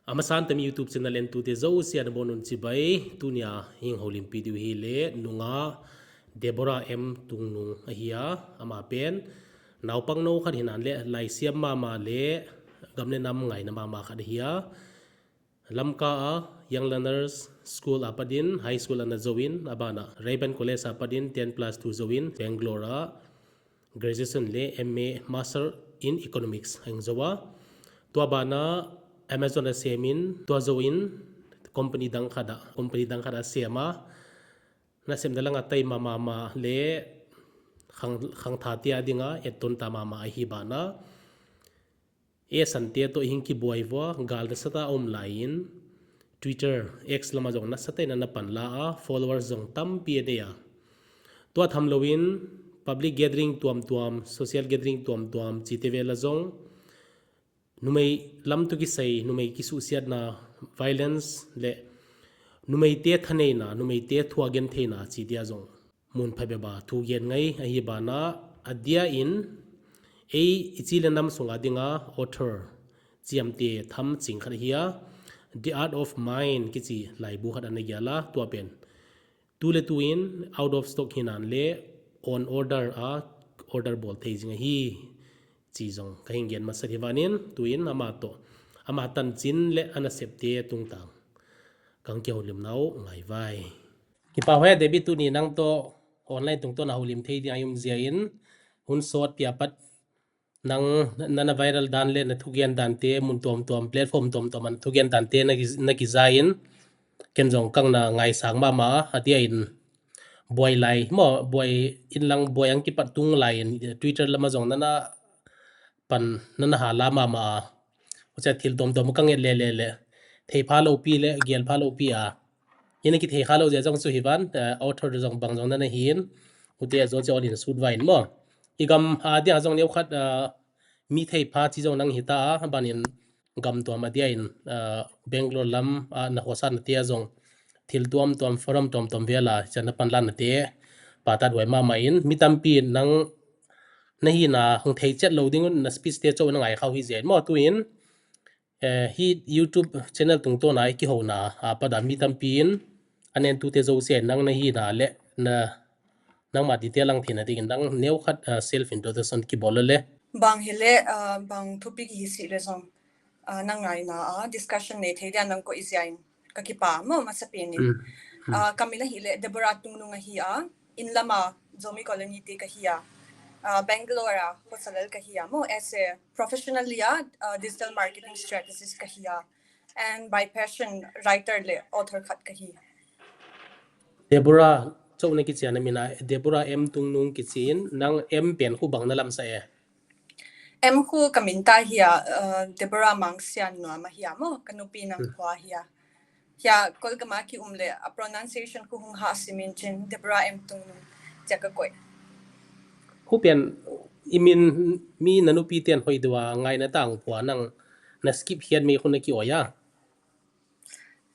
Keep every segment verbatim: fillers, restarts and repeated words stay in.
Amasan tami YouTube channel entute jouse ana bonun chibai, tunia hung houlimpi diu hile, nunga Deborah M Tungnung ahi a, ama pen naopang nou khat hinan le, laisiam mama le gam le nam ngaina mama khat ahi a. Lamka a Young Learners School a pat in, high school ana join, abana Rayburn College a pat in ten plus two join, Bangalore a graduation le M A, Master in Economics ahung jou a. Tua bana Amazon a sem in, tua join company dang khat a, company dang khat a sem a. Nasepna langa taima mama le khang, khangthah te a dinga etton ta mama ahi bana. Asante toh hung kibuai vua, gal nasatah a um laiyin, Twitter, X lama jong nasatah in ana panla a, followers jong tampi anei a. Tua tham louvin, public gathering tuamtuam, social gathering tuamtuam, chite vela jong, numei lam toh kisei, numei kisuhsiatna, violence le, numeite thaneina, numeite thu agentheina, chite a jong mun phabep a thugen ngai ahi bana, adia in, ei, ichi le nam sunga dinga author chiamte tham ching khat ahi a, The Art of Mind kichi laibu khat ana gel a, tua pen tu le tu in out of stock hinan le on order a order bol thei jing ahi, chi jong kahung gen masat hi vanin, tuin ama toh, ama tanchin le anasepte tungtang kahung kihoulim nau ngai vai. Kipa hoi Debbie, tuni nang toh online tungtawn a houlim thei ding a i um jeh in, hun sot pia pat nang, nana viral dan le na thugen dante, mun tuamtuam, platform tuamtuam a na thugen dante na ki, na kija in, ken jong kang na ngaisang mama, adia in, buai lai, mo, buai in lang buai ang kipat tung lai in, Twitter lama jong nana pan, nana hala mama a. Huchia thil tuamtuam kang et le le le. Theipha loupi le, gelpha loupi a. Ina kithei kha lou jeh jong chu hi van, eh, author jong bang jong nana hin. Hute a jo che all in sut vain mo. I gam a dia jong neokhat, ah, mi theipha chi jong nang hita a, abanin gam tuam a dia in, ah, Bangalore lam, ah, na hosatna tia jong thil tuamtuam, forum tuamtuam vela, chana panlana te, pataduai mama in, mi tampi nang nahina hung thei chet lou ding un na speech te chou na ngai khau hi jeh in mo tuin, eh, hi YouTube channel tungtawn a i kihouna a pat a mi tampi in, anentute jouse nang nahina le na, nangma detail lang theina dingin nang neokhat, ah, self introduction kibol le. Bang hile, ah, bang thupi kihi sih le jong, ah, na ngaina a discussion nei thei dia nang koi jeh in ka kipa mo masapen in. Hmm. Hmm. Ah, ka min ahile Deborah Tungnung ahi a, in lama Zomi Colony te kahi a. Ah, Bangalore a hostel kahi a mo, as a professionally a, ah, digital marketing strategist kahi a. And by passion, writer le author khat kahi. Deborah, chou na kichi a na min a, Deborah M Tungnung kichi in, nang M pen khu bang na lamsah e? M khu ka min tah hi a, uh, Deborah Mangsian Nuam ahi a mo, ka nupi nam Hmm. khu ahi a. Hi a Kolgam a ki um le, a pronunciation khu hung ha simin chin, Deborah M Tungnung, chia ka koi. Khu pen, i min mi na nupi ten hoi dua, ngaina tang pua nang, na skip hiat mi khu na ki oi a.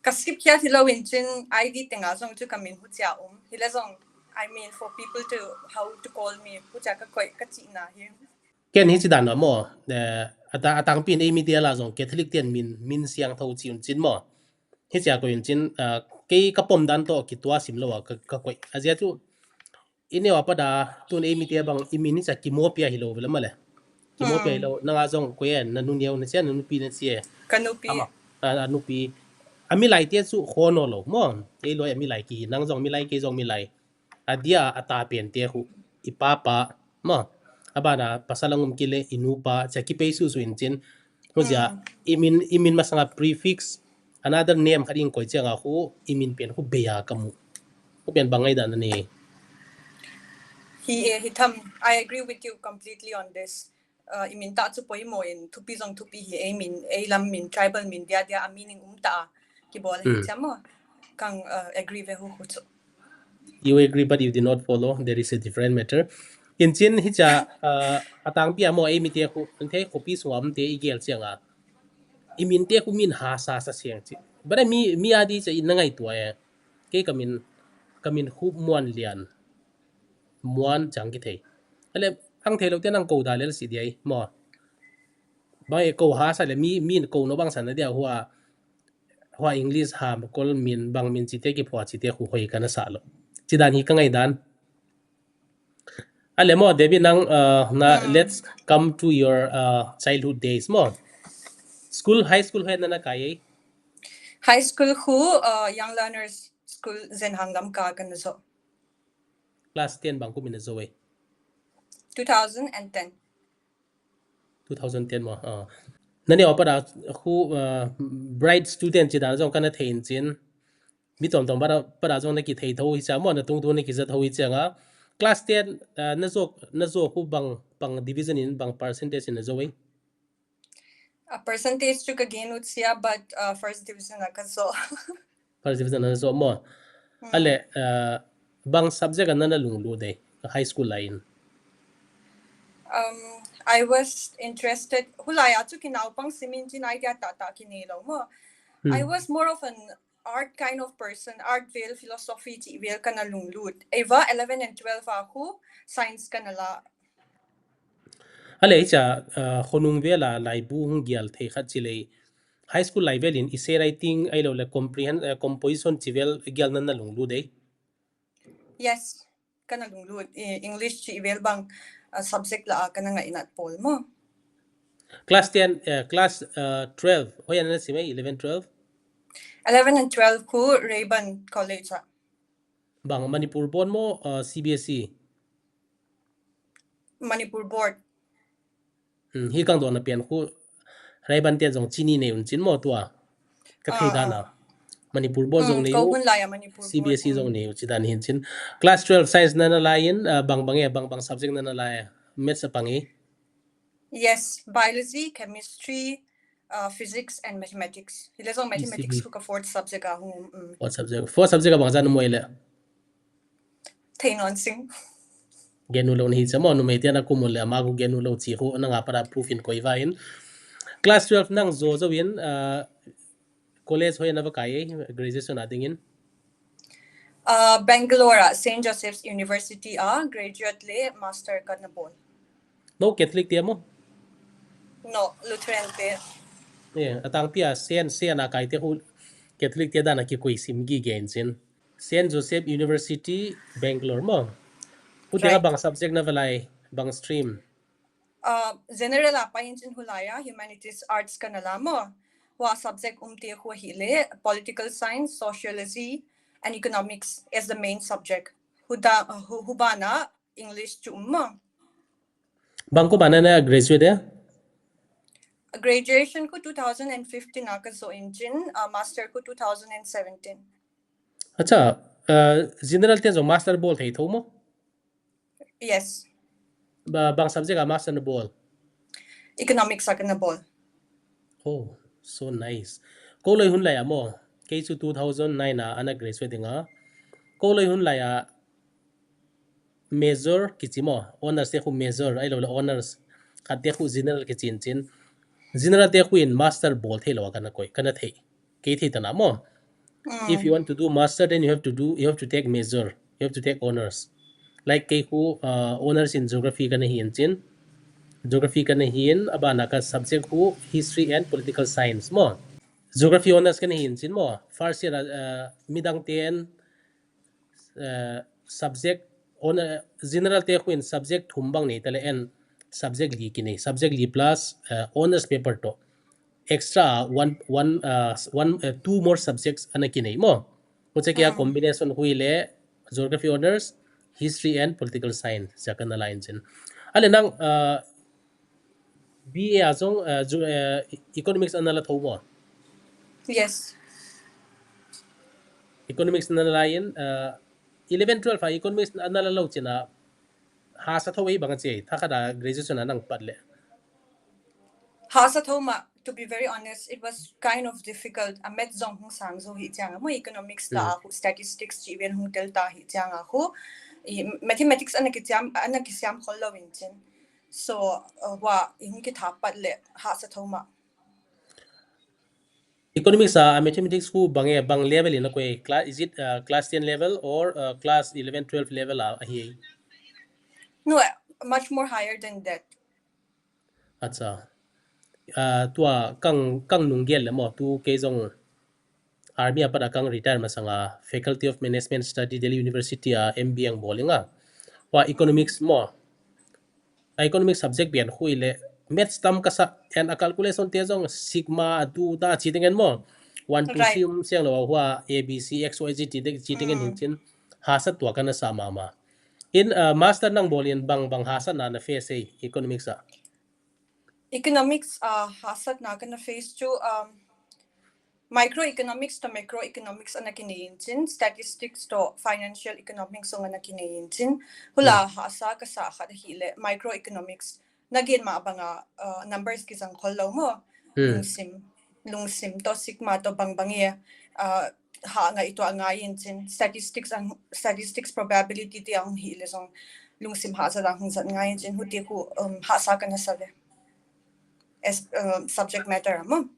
Ka skip hiat hilou in chin, I D tenga jong chu ka min huchia um. Hile jong, I mean, for people to, how to call me, huchia ka koi, ka chi na hi. Ken hichi dan mo, eh, ata, atangpi in ei mi dia la jong, Catholic ten min, min siang tho chi un chin mo. Hichia koi un chin, ah, kei ka pom dan toh kitua sim lou a, ka, ka koi. Ajia chu, i neo a pat a, tun ei mi te bang, i min hicha kimopi a hilou vela male. Kimopi a Hmm. hilou, nanga jong koi e, na nu neo na chia, na nupi na chia. Ka nupi. Ama, a, a nupi. A milai te chu khono lou, mo. Ei loi a milai kihi, nang jong milai, kei jong milai. Adia a ta pen te khu, i papa, mo. Abana pasal angum kile, i nupa, chia kipei susu in chin. Huchia, Hmm. i min, i min masanga prefix, another name khat in koi chiang a khu, i min pen khu bei a ka mu. Khu pen bang ngai dan na nei. Hi e, hi tham, I agree with you completely on this. Uh, i min tah chu poimo in, thupi jong thupi hi, ei min, ei lam min, tribal min, dia dia, a meaning um tah a, kibol hi Hmm. chia mo. Kang, uh, agree ve hu hu chu. You agree, but you did not follow. There is a different matter. In chin hicha, uh, atangpi a mo ei mi te khu, an thei khopi sunga um te i gel chiang a. I min te khu min ha sa sa siang chi. But I mi, mi a di cha i na ngai tua e. Kei ka min, ka min khu Muan Lian. Muan chang kithei. Ale, ang thei lou te nang ko da le si di ai, mo. Bang e ko ha sa le mi, min ko no bang sa na dia hua. Hua English ha, kol min, bang min chite kiphua chite khu hoi kana sa lou. Chidan hi ka ngaidan. Ale mo, Debbie nang, uh, na, let's come to your, uh, childhood days mo. School, high school hoi nana kai ei? High school khu, uh, Young Learners School Zenhang Lamka kana jo. Class ten bang kum in na jo ei? Two thousand and ten. Two thousand ten mo. Ah. Nani opa da khu, uh, bright student chidan jong kana thei in chin. Mi tom tom pada, pada jong na kithei tho hi cha mo, na tung tung na kija tho hi cha nga. Class ten, uh, na jo, na jo khu bang, bang division in, bang percentage in na jo ei? A percentage chu ka gen ut sia, but, uh, first division a ka jo. First division a na jo mo. Hmm. Ale, uh, bang subject a nana lunglut ei, high school lai in? Um, I was interested, hulai a chu kinaopang simin chin idea tah tah kinei lou mo. Hmm. I was more of an art kind of person, art vel, philosophy chih vel kana lunglut. Eiva eleven and twelve a khu science kana la. Ale cha, uh, khonung vel a laibu hung gel thei khat chi lei. High school lai vel in essay writing ahilou le comprehend, uh, composition chih vel gel nana lunglut ei? Yes, kana lunglut. E, English chih vel bang, uh, subject la a kana ngainat pol mo. Class ten, uh, class, uh, twelve, hoi a nana sim ei, eleven, twelve? Eleven and twelve khu Rayburn College a. Bang Manipur Board mo, uh, C B S E? Manipur Board. Hmm, hi kang dona pen khu Rayburn ten jong chini nei un chin mo tua. Ka thei dan a. Ah, ah. Manipur Board jong nei u. Hmm, ka hun lai a Manipur Board. C B S E jong nei u chidan hin chin. Class twelve science nana lai in, uh, bang bang e, bang bang subject nana lai e? Maths a pang ei? Yes, biology, chemistry, uh, physics and mathematics. Hile jong mathematics khu ka fourth subject a hung, um. Fourth subject. Fourth subject a bang cha na mu ei le? Theinon sing. Gen u lou na hi cha mo, numei te na kum u le ama khu gen u lou chi khu nanga para proof in koi va in. Class twelve nang jo jo in, uh, college hoi a nava kai ei, graduation a ding in? Uh, Bangalore a Saint Joseph's University a graduate le master kana bol. No Catholic te mo? No, Lutheran te. Yeah, atangpi a Saint, Saint a kai te khu Catholic te dan a kikoi sim gige in chin. Saint Joseph University, Bangalore mo. Khu te a bang subject nava lai, bang stream? Uh, general a pai in chin hulai a humanities arts kana la mo. Hua subject um te khu hile political science, sociology and economics as the main subject. Huda, uh, hu, hubana English chu um mo. Bang kum a nana graduate e? Graduation khu two thousand and fifteen a ka jo in chin, uh, master khu two thousand and seventeen. Acha, uh, general te jong master bol thei tho mo? Yes. Ba, bang subject a master na bol? Economics a kana bol. Oh, so nice. Ko loi hun lai a mo, kei chu two thousand nine a ana graduate ding a. Ko loi hun lai a major kichi mo, honors te khu major, ahilou le honors. Khat te khu general kichi in chin. General te khu in master bol thei lou a kana koi, kana thei. Kei thei tana mo. Mm. If you want to do master, then you have to do, you have to take major, you have to take honors. Like kei khu, uh, honors in geography kana hi in chin. Geography kana hi in, abana ka subject khu history and political science mo. Geography honors kana hi in chin mo. First year, uh, midang ten, uh, subject, honor, general te khu in subject thum bang nei tale en subject li kinei, subject li plus, uh, honors paper to. Extra one, one, uh, one, uh, two more subjects ana kinei mo. Huche kia combination khu hile geography honors, history and political science, cha kana la in chin. Ale nang, uh, B A a jong, uh, ju-, uh, economics ana la tho mo? Yes. Economics ana la in, uh, eleven, twelve a economics ana la lou chin a, hahsa tho ei bang a che, thakhat a graduation a nang pat le? Hahsa tho ma, to be very honest, it was kind of difficult. A math jong hung sang jo hi chang a, mo economics ta a khu, statistics chih vel hung tel ta hi chang a khu, i mathematics ana kisiam, ana kisiam khol lou in chin. So, uh, hua, i hung kitha pat le, hahsa tho ma. Economics a mathematics khu bang e, bang level in a koi, class, is it, uh, class ten level or, uh, class eleven, twelve level a, ahi? No, uh, much more higher than that. Acha. Uh, tua kang, kang nung gel le mo, tu kei jong army a pat a kang retire masanga Faculty of Management Study, Delhi University a M B A ang bol inga. Hua economics mo. A economic subject bian khu ile maths tam kasa and a calculation te jong sigma a tu ta chi tengen mo. One two Right. three um siang lo hua A B C X Y Z ti te chi tengen Mm. hin chin. Hasa tua kana sa mama. In uh, master nang bol in bang bang hasa na na face ei economics a. Economics uh, hasa na kana face chu um, microeconomics to macroeconomics ana kinei in chin, statistics to financial economics jong ana kinei in chin. Hula Hmm. hasa kasa khat hi le microeconomics na gen ma banga uh, numbers ki jang khol lo mo. Hmm. Lungsim, lungsim to sigma to bang bang ye uh, ha ngai to ngai in chin, statistics ang statistics probability ti ang hi le jong lungsim hasa dang hung jat ngai in chin, huti khu um, hasa kana sa le as uh, subject matter mo.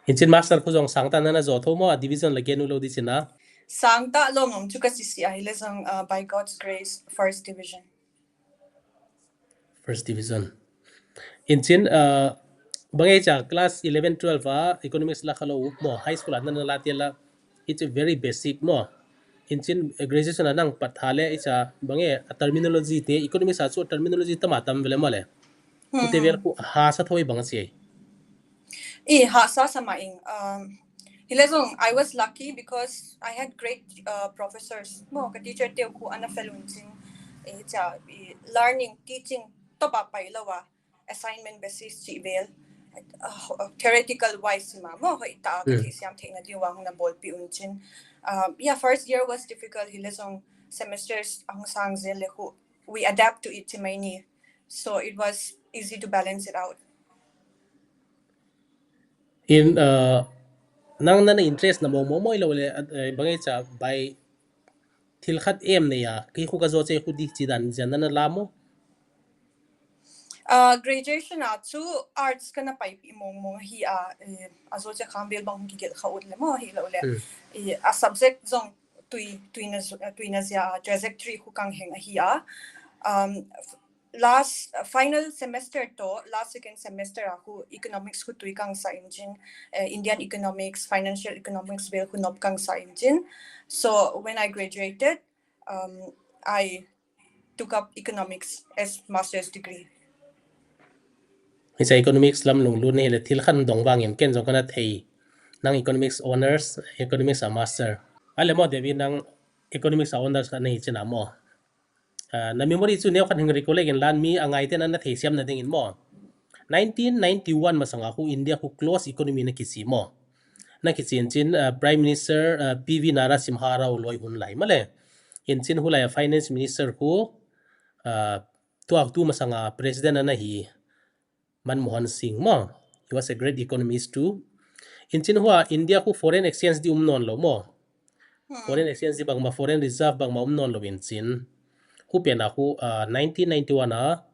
Hin chin master khu jong sang ta nana jo tho mo a division la gen u lo di chin a. Sang ta lo ngom chu ka si si a hi le jong uh, by God's grace first division. First division. Hin chin uh, bang ei cha class eleven twelve a economics la kha lo mo high school a nana la ti la it's a very basic mo. Hin chin uh, graduation a nang pat tha le ei cha bang ei a terminology te economics a chu terminology tama tam vele mo le. Hmm. Te vel khu hasa thoi bang si. I hasa sama ing. Um, hi le jong, I was lucky because I had great uh, professors. Mo ka teacher te khu ana fel un chin. I cha i learning, teaching to ba pai lo wa assignment basis chi vel. Uh, theoretical wise ma mo hoi ta ka Hmm. thi siam thei na di wang na bol pi un chin. Um, yeah, first year was difficult. Hi le jong semesters ang sang zel le khu we adapt to it chi mai ni. So it was easy to balance it out. In uh, nang nana interest na mo mo mo lo le uh, bang ei cha by thil khat em nei a ki khu ka jo che khu di chi dan jan nana la mo. Uh, graduation a chu arts kana pai pi mong mong hi a eh, a jo che kham bel bang ki gel kha ut le mo hi lo le. Hmm. Eh, a subject jong tui tui na zu- uh, tui na zia trajectory khu kang heng a hi a. Um, last uh, final semester to last second semester a khu economics khu tui kang sa in chin, uh, Indian economics, financial economics vel khu nop kang sa in chin. So when I graduated, um, I took up economics as master's degree. Hi cha economics lam lunglut nei le thil khat dong vang in ken jong kana thei. Nang economics honors, economics a master. Ale mo Devi nang economics a honors ka nei chin a mo. Uh, na memory chu neo khat hing recollect in lan mi a ngai te na na thei siam na ding in mo. Nineteen ninety-one masanga khu India khu close economy na kichi mo. Na kichi in chin uh, Prime Minister uh, P V Narasimha Rao loi hun lai ma le. In chin hu lai a finance minister khu uh, tuak tu masanga president ana hi Manmohan Singh mo. He was a great economist too. In chin hua India khu foreign exchange di um non lo mo. Hmm. Foreign exchange di bang ma foreign reserve bang ma um non lo in chin. Khu pen a khu uh, nineteen ninety-one a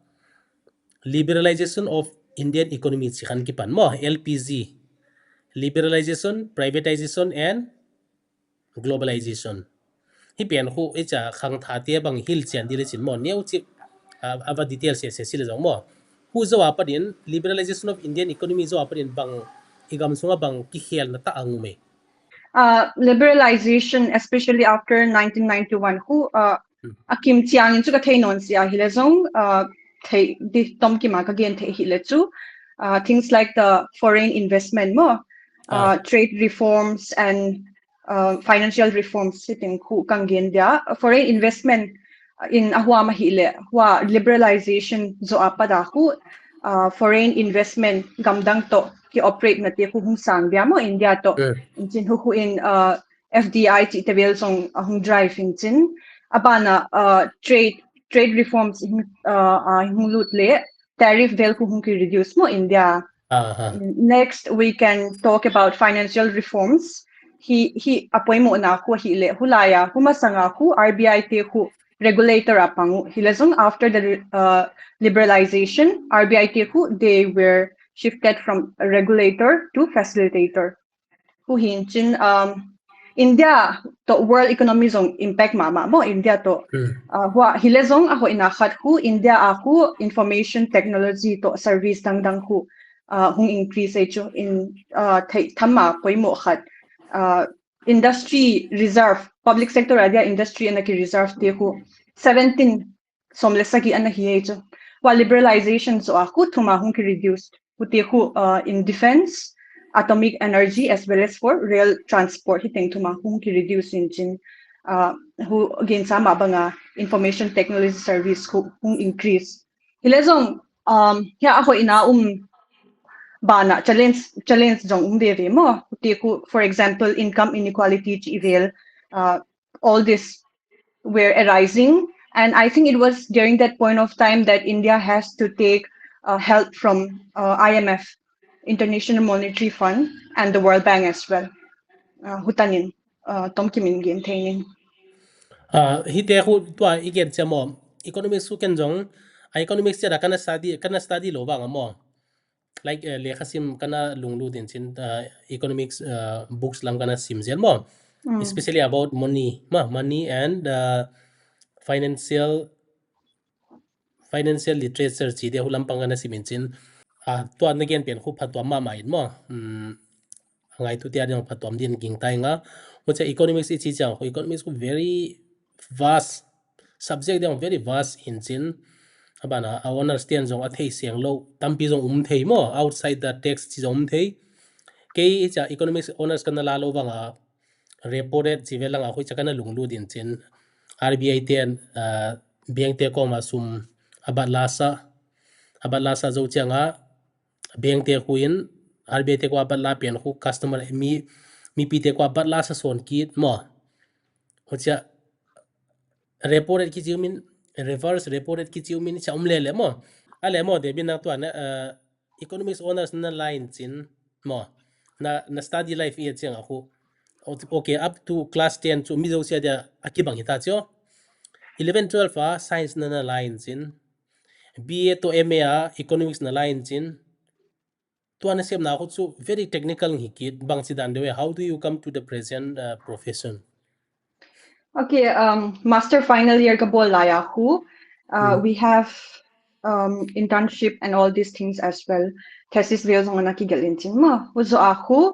liberalization of Indian economy chi khan kipan mo L P G. Liberalization, privatization and globalization. Hi pen khu ei cha khang tha te bang hil chian di le chin mo neo chi uh, ava detail se se si le jong mo. Khu zo a pat in liberalization of Indian economy zo a pat in bang i gam sunga bang ki khel na ta ang me. Uh, liberalization, especially after nineteen ninety-one, khu uh, Hmm. a kim chiang in chu ka thei non sia hi le jong uh, thei di tom ki ma ka gen thei hi le chu uh, things like the foreign investment mo, uh, Ah. trade reforms and uh, financial reforms siting khu kang gen dia. Foreign investment in a hua ma hi le hua liberalization zo a pat a khu uh, foreign investment gamdang to ki operate na te khu hung sang dia mo India to. Mm. In chin hu khu in uh, F D I chi te vel jong a hung drive in chin. A bana uh, trade trade reforms hung, uh, uh, hung lut le tariff vel khu hung ki reduce mo India. Uh-huh. Next, we can talk about financial reforms. Hi hi a poimo na khu hi le hu lai a khu masanga khu R B I te khu regulator a pang u. Hi le jong after the uh, liberalization, R B I te khu they were shifted from a regulator to facilitator. Khu hin chin um, India to world economy jong impact ma ma mo India to. Hmm. Uh, hua hi le jong a hoina khat khu India a khu information technology to service dang dang khu uh, hung increase ei chu in uh, thei tham ma poimo khat. uh, industry reserve, public sector a dia industry ana ki reserve te khu seventeen, som le sagi ana hi chu. Wa liberalization chu a khu thuma hung ki reduce. Khu te khu, uh, in defense, atomic energy as well as for rail transport hi teng thuma hung ki reduce in chin. Uh, hu again sama banga information technology service khu hung increase. Hile jong, um, hia a hoi ina um bana challenge, challenge jong um ve ve mo. Khu te khu, for example, income inequality chi vel, uh, all this were arising. And I think it was during that point of time that India has to take uh, help from uh, I M F, International Monetary Fund, and the World Bank as well. Uh, hutanin, uh, tom kimin gen theinin. Uh, hite khu tua igen che mo. Economics khu ken jong, a economics che da kana study, kana study lo vang mo. Like, uh, lekha sim kana lunglut in chin, uh, economics, uh, books lam kana sim zel mo. Mm. Especially about money, ma, money and, uh, financial, financial literature chi de hu lampang kana sim in chin. Uh, tua na gen pen khu phattuam mama in mo. Um, ngaito tia ding phattuam din ging tai nga. Mo che economics ichi chang khu economics khu very vast subject ding very vast in chin. Abana a honours ten jong a thei seng lo, tampi jong um thei mo, outside the text chi jong um thei. Kei cha economics honours kana la lo vanga repo rate chi vel langa khu cha kana lunglut in chin. R B I ten, uh, bank te koma sum abat lasa, abat lasa jo changa bank te khu in, R B I te ko abat la pen khu customer mi, mipi te ko abat lasa son kit mo. Ho cha repo rate kichi umin, reverse repo rate kichi umin cha um le le mo. A le mo de bin na tua na, uh, economics honours na la in chin mo. Na, na study life i chang a khu. Okay, up to class ten chu mi jo sia dia a kibang hita cho. Eleven, twelve a science na na la in chin. B A to M A a economics na la in chin. Tua na sem na khu chu very technical hi kit bang chi dan de we. How do you come to the present, uh, profession? Okay, um, master final year ka bol lai a khu, uh, Hmm. we have, um, internship and all these things as well. Thesis vel jong ana kigel in chin mo. Hu jo a khu,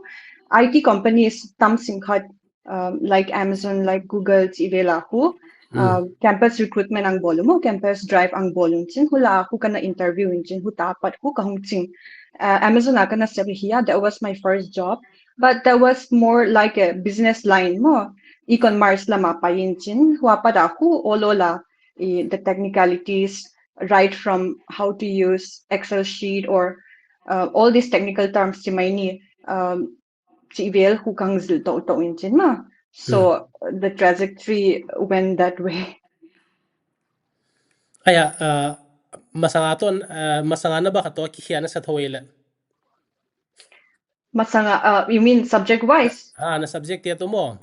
I T companies tam sing khat, um, like Amazon, like Google, chi vel a khu, Hmm. uh, campus recruitment ang bol mo, campus drive ang bol in chin, hu la a khu kana interview in chin, hu ta pat khu ka hung ching. Uh, Amazon a kana sep hi a, that was my first job. But that was more like a business line mo. E-commerce lama pai in chin, hu a pat a khu ol ol a, i, the technicalities, right from how to use Excel sheet or, uh, all these technical terms chi mai ni, um, chi vel khu kang zil to to in chin ma. So, the trajectory went that way. Aya, uh, masanga ton, uh, masanga na ba khat to kikhia na sa thoi le. Masanga, uh, you mean subject wise? Ah, na subject ya to mo.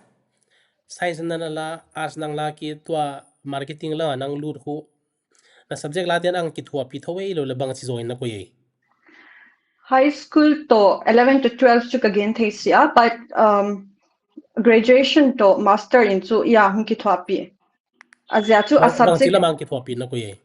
Science na na la, arts nang la ki tua marketing la nang lut khu. Na subject la tian ang kithuapi thoi lo le bang chi join na ko ye. High school to eleven to twelve chu ka gen thei sia, but, um, graduation to master in chu ya hung kithuapi. Azia chu a Bang, bang chi subject la mang kithuapi na ko ye.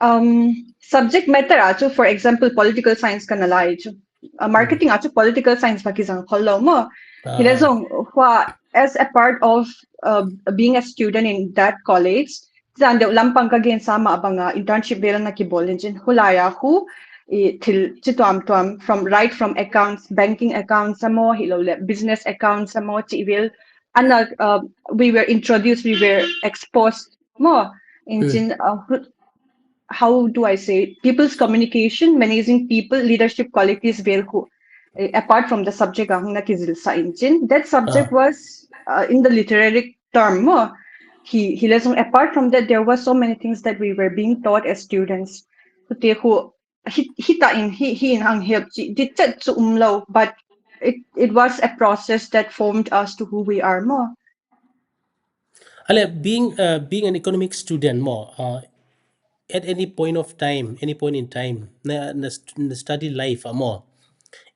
Um, subject matter a chu, for example, political science kana lai chu. Uh, marketing a chu political science pa kijang khol lo mo. Hile Ah. Jong, hua, as a part of, uh, being a student in that college, zan deu lampang ka gen sama banga internship vel na kibol in chin, hulai a khu, i thil chi tuam tuam, from, right from accounts, banking accounts amo, hi lo le business accounts amo, chi vel, ana, uh, we were introduced, we were exposed mo, in Hmm. chin, uh, hu-, how do I say, people's communication, managing people, leadership qualities vel khu, eh, apart from the subject a hung na kijil sa in chin. That subject Ah. was, uh, in the literary term mo. Hi, hile Jong, apart from that, there were so many things that we were being taught as students. Khu te khu, hi, hi ta in, hi, hi in hang help chi, di chet chu um lo, but it, it was a process that formed us to who we are mo. Ale, being, uh, being an economic student mo, uh, at any point of time, any point in time, na, na, st-, na study life a mo,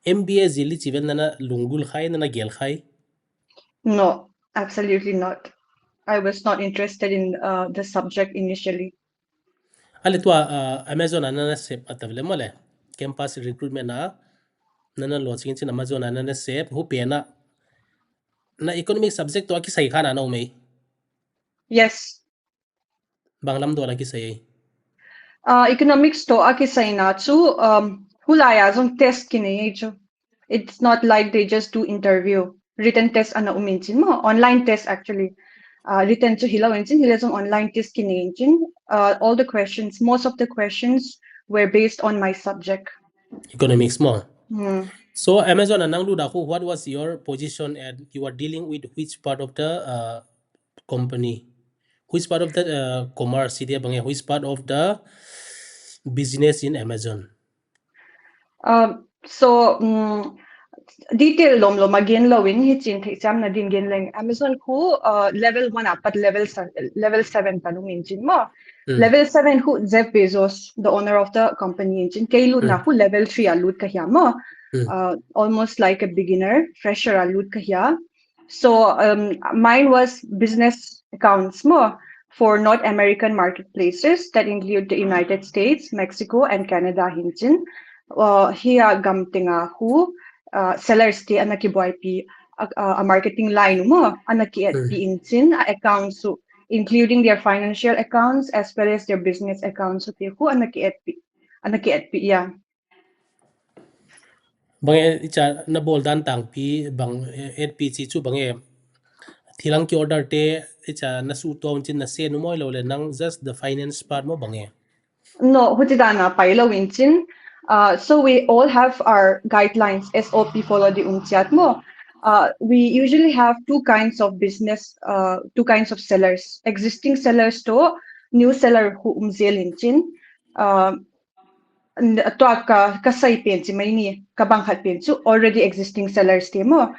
M B A jil li chi vel na na lunggul khai, na na gel khai? No, absolutely not. I was not interested in, uh, the subject initially. Ale tua, uh, Amazon a na na sep a ta vle mo le. Campus recruitment a, na na lo ching chin Amazon a na na sep, hu pe na, na economic subject to akisai kha na na umei. Yes. Bang lam do la kisai. Uh, economics to akisai na chu um, hulaya jong test kinei chu. It's not like they just do interview. Written test ana um in chin mo, online test actually. Uh, written chu hilou in chin, hile jong online test kinei in chin. Uh, all the questions, most of the questions were based on my subject. Economics mo. Hmm. So Amazon a nang lut a khu, what was your position at, you are dealing with which part of the uh, company? Which part of the uh, commerce, iti bang e, which part of the business in Amazon? Um, so um, detail lom lom a gen lou in, hichin theisiam na din gen leng. Amazon khu uh, level one a pat level se- level seven ta lung in chin mo. Mm. Level seven khu Jeff Bezos, the owner of the company in chin. Kei lut na Mm. khu level three a lut ka hia mo. Mm. Uh, almost like a beginner, fresher a lut ka hia. So um, mine was business accounts mo for North American marketplaces that include the United States, Mexico, and Canada hin chin. Uh, hia gam tenga khu uh, sellers te ana kibuaipi a, a, a marketing line mo ana ki et Mm. pi in chin, a accounts su, including their financial accounts as well as their business accounts su te khu ana ki et pi, ana ki et pi ya. Bang e, icha na bol dan tangpi bang e, et pi chi chu bang e, thilang ki order te icha na su to chin na se nu moi lo le, nang just the finance part mo bang e? No, huti dan a pai lou in chin. Uh, so we all have our guidelines, S O P follow di um chiat mo. Uh, we usually have two kinds of business, uh, two kinds of sellers. Existing sellers to new seller khu um zel in chin. Uh, n- tua ka, ka sai pen chi mai ni, ka bang khat pen chu already existing sellers te mo.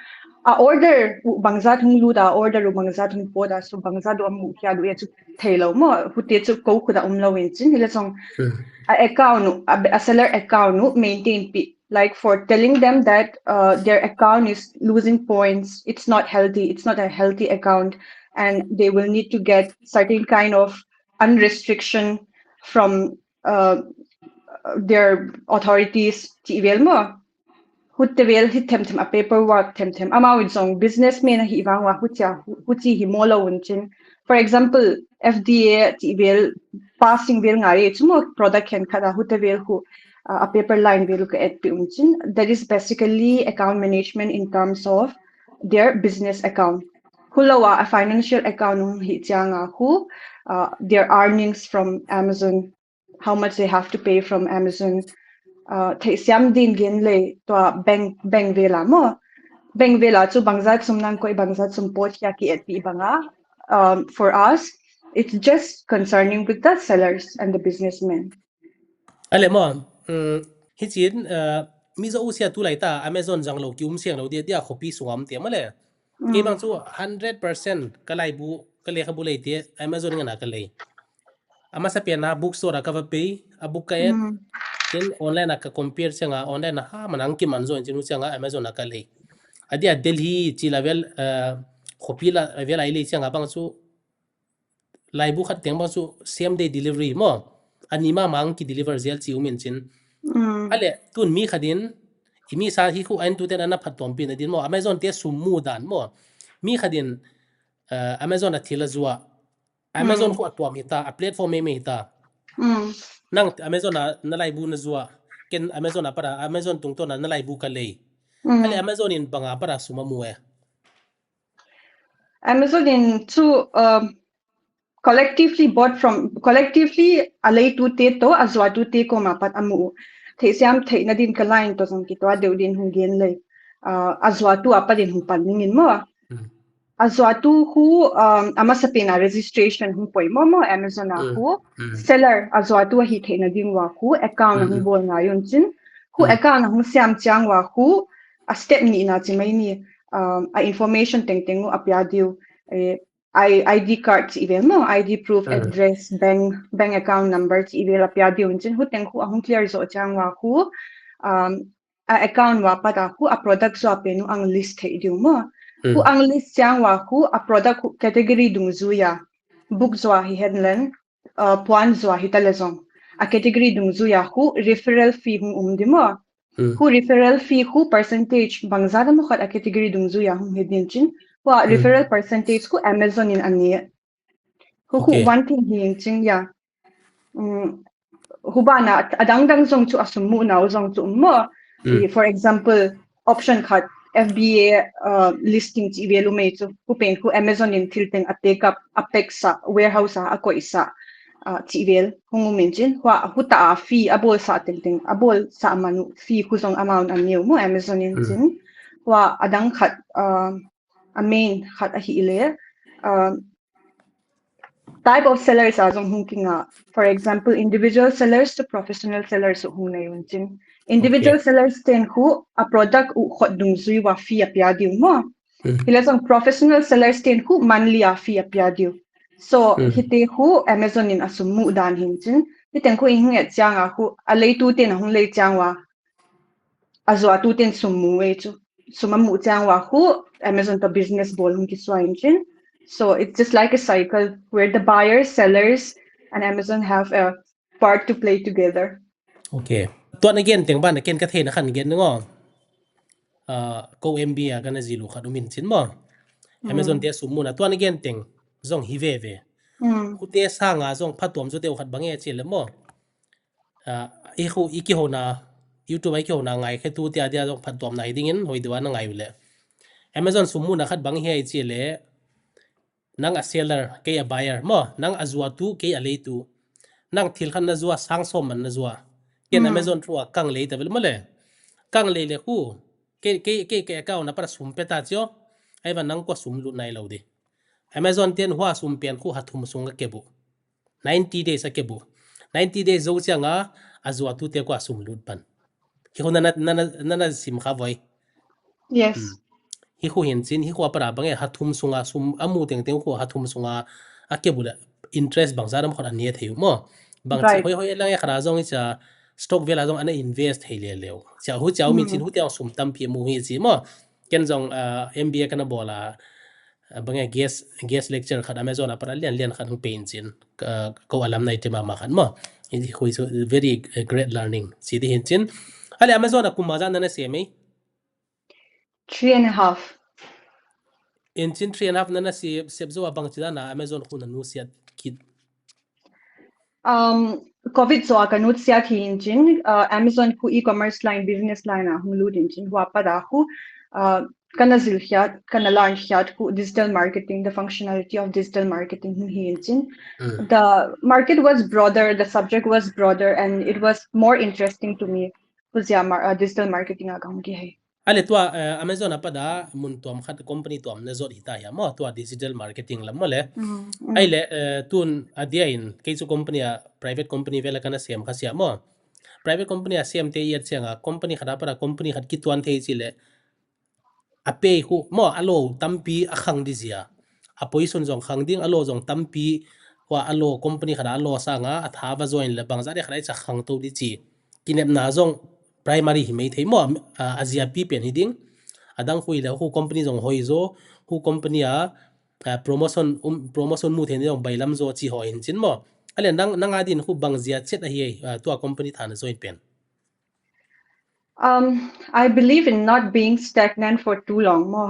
A order u bangzat hung lut a, order u bangzat hung pot a, so bangzat u amu khia lu ya chu thei lou mo, hute chu ko khu da um lou in chin, hile jong Mm. a account u, a, a seller account u maintain pi. Like for telling them that uh, their account is losing points, it's not healthy, it's not a healthy account, and they will need to get certain kind of unrestriction from uh, their authorities ti vel mo. Hute vel hi them them a paperwork them them. Amau in jong businessman ahi vang wa hutia, huti hi mo lou un chin. For example, F D A ti vel passing vel ngai chu mo product khen khat a hute vel khu uh, a paper line vel ka et pi un chin. That is basically account management in terms of their business account. Hulou a, a financial account hung hi chiang a khu, uh, their earnings from Amazon, how much they have to pay from Amazon. Uh, theisiam din gen le tua bank, bank vel a mo. Bank vel a chu bangzat sum nang koi, bangzat sum pot ya ki et pi bang a. Um, for us, it's just concerning with the sellers and the businessmen. Ale mo, um, hichin uh, mi jo u sia tu lai ta Amazon jang lou ki um siang lou dia dia khopi sungam te mo le. Kei bang chu hundred percent ka laibu, ka lekhabu lei te Amazon ngan a ka lei. Amasa pen a bookstore a ka va pei, a book ka et, Mm. Then online a ka compare chiang a, online a ha man ang kiman jo in chin u chiang a Amazon a ka lei. Adia Delhi chi la vel, uh, khopi la vel ai lei chiang a bang chu laibu khat teng bang chu same day delivery mo. Ani ma mang ki deliver zel chi um in chin. Mm. Ale tun mi khat in, i mi sa hi khu ain tu ten ana phat tom pi na din mo. Amazon te sum mu dan mo. Mi khat in uh, Amazon a thil a zuwa. Amazon Mm. khu a tuam hi ta, a platform me me hi ta. Mm. Nang Amazon a na laibu na zuwa. Ken Amazon a para, Amazon tungton a na laibu ka lei. Mm. Ale Amazon in banga para sum a mu e. Amazon in chu um, collectively bought from, collectively a lei tu te to, a zuwa tu te koma pat amu. Theisiam theina din ka line to jong ki to a deu din hung gen lei. Uh, a zuwa tu a pat din hung pan ning in mo. Mm. A zuwa tu khu um, amasa pen a registration hung poi mo mo Amazon a Mm. khu. Mm. Seller a zuwa tu a hi theina ding wa khu account a Mm, hung mm. bol ngai un chin. Khu Mm. account a hung siam chiang wa khu a step ni na chi mai ni. Um, a information teng teng u a pia diu. Eh, I, I D card chi vel mo, I D proof, Mm. address, bank, bank account number chi vel a pia diu in chin. Hu teng khu a hung clear zo chiang wa khu. Um, a account wa pat a khu a product zo a pen u ang list thei diu mo. Khu Mm. ang list chiang wa khu a product khu category dungzui a. Book zo a hi hen len, uh, puan zo a hi ta le jong. A category dungzui a khu referral fee hung um di mo. Mm. Khu referral fee khu percentage bangzat a mo khat a category dungzui a hung hi din chin. Hua referral percentage khu Amazon in anei. Khu khu one thing hi in chin ya. Um, hubana adang dang jong chu asum mu nau jong chu mo. For example, option khat F B A uh, listing chi velu mai chu. Khu pen khu Amazon in thil teng a take up, a pack sa, warehouse a, a koi sa. Uh, chi vel hung um in chin. Hua huta a fee a bol sa teng teng, a bol sa manu fee khu jong amount a neu mo Amazon in chin. Hua adang khat uh, a main khat ahi le. Uh, type of sellers a jong hung kinga. For example, individual sellers to professional sellers hung nei un chin. Individual sellers ten khu a product u khot dungjui wa fee a pia diu mo. Hile jong professional sellers ten khu monthly a fee a pia diu. So hite khu Amazon in asum mu dan hin chin. Hiten khu in hung et chiang a khu a leitu ten hung lei chiang wa. A zuatu ten sum mu e chu. Sum a mu chiang wa khu Amazon to business bol hung kisua in chin. So it's just like a cycle where the buyers, sellers, and Amazon have a part to play together. Okay. Tuan again teng ban again ka theina khan again ngo. Uh, ko M B A kana zilu khat umin chin mo. Amazon te sum mu na tuan again teng jong hi ve ve. Khu te sanga jong phatom chu te khat bang e chi le mo. Uh, i khu i kihona YouTube a i kihona ngai khe tu tia dia jong phatom na hi dingin hoi dewa na ngai le. Amazon sum mu na khat bang hi chi le. Nang a seller, kei a buyer mo, nang a zuatu, kei a leitu. Nang thil khan na zua, sang som man na zua. Ken Amazon through a kang lei ta vel mo le. Kang lei le khu. Kei kei kei kei account na para sum pe ta chio. Ai va nang ko sum lut nai lo di. Amazon ten hua sum pen khu ha thum sunga kebu. Ninety days a kebu. Ninety days zo chianga a zuatu te ko a sum lut pan. Hi khu nana nana nana sim kha voi. Yes. Hi khu hin chin hi khu a para bang e ha thum sunga sum a mu teng teng khu ha thum sunga a kebu le interest bang za dam khon a ne thei mo. Bang chi hoi hoi lang e khara jong i cha stock vela jong ana invest thei le leo. Cha hu cha min chin hu te sum tampi mu hi chi mo. Ken jong uh, M B A kana bola uh, bang e guest guest lecture khat Amazon a para lian lian khat hung pe in chin uh, ko alam nai te mama khat mo. Hi khu is a very uh, great learning. Chi di hin chin. Ale Amazon a kum ma jan na se mai. Three and a half. In chin three and a half nana si sep zo abang chi dana Amazon khu na nu siat kit. Um, COVID so ka nu siat hi in chin uh, Amazon khu e-commerce line, business line a hung lut in chin hua pa da khu uh, kana zil hiat, kana launch hiat khu digital marketing, the functionality of digital marketing hi in chin. Mm. The market was broader, the subject was broader, and it was more interesting to me. Khu zia mar, uh, digital marketing a ka hung ki hai. Ale tua uh, Amazon a pada mun tuam khat company tuam na zot hita hi mo tua digital marketing lam mo le. Mm, mm. Ai le uh, tun a dia in kei chu company a private company vela kana sem kha sia mo. Private company a sem te iat sianga company khat a pada company khat kituan thei chi le. A pei khu mo a lo tampi a khang di zia. A position jong khang ding a lo jong tampi wa a lo company khat a lo sanga a tha va join le bang za de khat a cha khang to di chi. Kinepna jong primary hi mai thei mo a zia pi pen hi ding. Adang khu le khu company jong hoi zo khu company a uh, promotion um, promotion mu thei ni jong bailam zo chi ho hin chin mo. Ale nang nang adin khu bang zia chet a hi uh, tua company thana join pen. Um, I believe in not being stagnant for too long mo.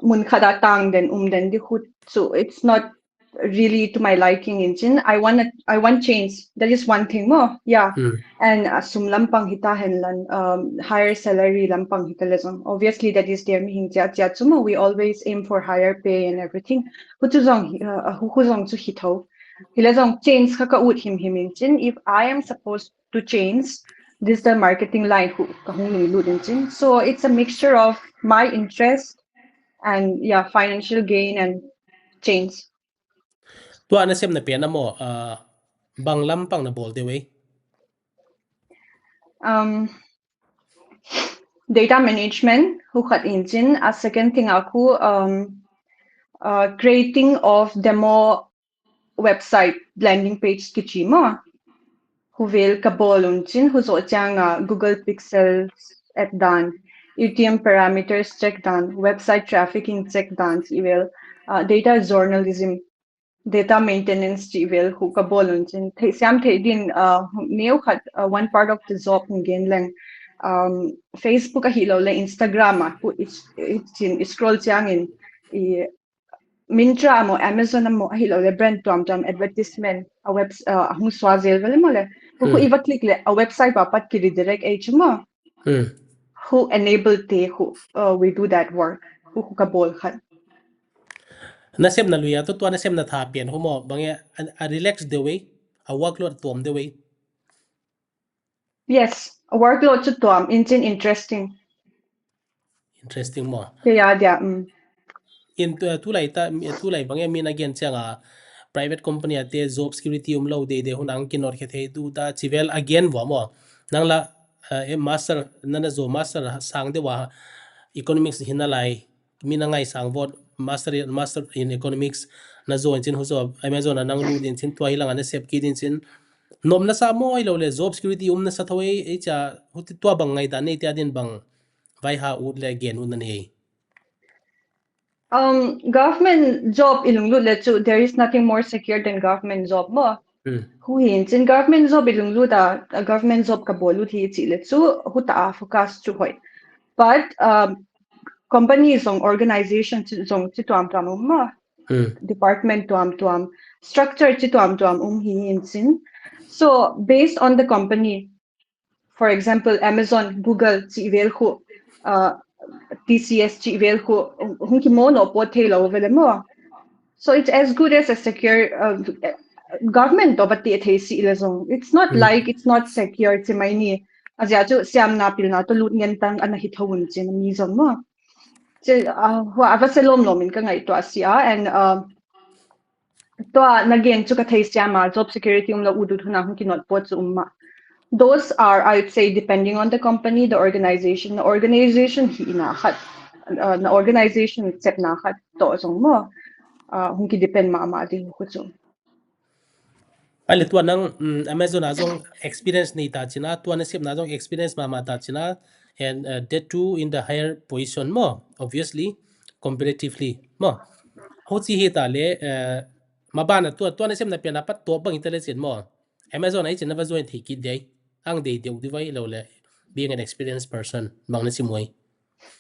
Mun khat a tang den um den di khu chu it's not really to my liking in chin. I want a, I want change. That is one thing mo. Yeah. Mm. And uh, sum lampang hita hen lan um, higher salary lampang hita le jong. Obviously that is there mi hing chia chia chu mo. We always aim for higher pay and everything. Hu chu jong uh, hu, hu jong chu hi tho. Hi le jong change kha ka ut him him in chin. If I am supposed to change digital marketing line hu ka hung lunglut in chin. So it's a mixture of my interest and yeah, financial gain and change. Tua na sem na pen amo uh, bang lampang na bol de wei. Um, data management hu khat in chin. A second thing a khu um, uh, creating of demo website landing page kichi mo. Hu vel ka bol un chin hu zo chang a Google Pixel at dan, U T M parameters check dan, website traffic in check dan chi vel uh, data journalism, data maintenance chi vel hu ka bol un chin. Thei siam thei din uh, neu khat uh, one part of the job in gen leng um, Facebook a hi lo le Instagram a hu chin scroll chang in i Myntra amo, Amazon amo, ahilou le brand tuam tuam advertisement a web, uh, ahung suah jel vele mo le. Khu khu Hmm. i va click le a website pa pat ki redirect ei chu mo. Hmm. Khu enable te khu, uh, we do that work. Khu khu ka bol khat. Nasepna lui a, tua nasepna tha pen khu mo, bang e, a, a relax deu e, a workload tuam deu e. Yes, a workload chu tuam, in chin interesting. Interesting mo. Ke ya dia, mm. In tu, tulai ta, tulai bang e min again chang a private company a te job security um lou de de hun ang kinot khe thei tu ta chivel again vo mo. Nang la, eh, e master, nana jo master sang deu a economics hina lai. Min angai sang vo master, master in economics na jo in chin hu jo Amazon a nang lut in chin tua hi lang a nasep kit in chin. Nom nasa mo ahilou le job security um nasa tho e, e cha hu ti tua bang ngai ta nei tia din bang vai ha ut le gen ut na nei. Um, government job i lunglut le chu, there is nothing more secure than government job mo. Hmm. Khu hin chin government job i lunglut a, a government job ka bol lut hi chi le chu, hu ta a focus chu hoi. But, um, company jong organization chi jong chi tuam tuam um mo. Hmm. Department tuam tuam, structure chi tuam tuam um hi hin chin. So based on the company, for example, Amazon, Google chi vel khu, uh, T C S chi vel khu, hung ki mo no po thei lou vele mo. So it's as good as a secure, uh, government to bati thei si le jong. It's not Hmm. like it's not secure chi mai ni. Ajia chu siam na pil na to lut ngen tang ana hi tho un chin mi jong mo. Chi, uh, hua ava se lom lom in ka ngai to a si a, and, uh, tua na gen chu ka thei siam a, job security um lou u du thuna hung ki not po chu um ma. Those are, I would say, depending on the company, the organization, the organization hi na khat, uh, na organization chep na khat to jong mo, uh, hung ki depend ma ma di khu chu. Ale tua nang, um, Amazon a jong experience nei ta chin a, tua nasepna jong experience ma ma ta chin a, and, uh, that too in the higher position mo, obviously, comparatively mo. Ho chi hi ta le, uh, ma ban a tua, tua nasepna pen a pat to bang i ta le chin mo. Amazon a i chin na va join thei kit dei. Ang dei deu di vai lou le, being an experienced person, bang na si mo e.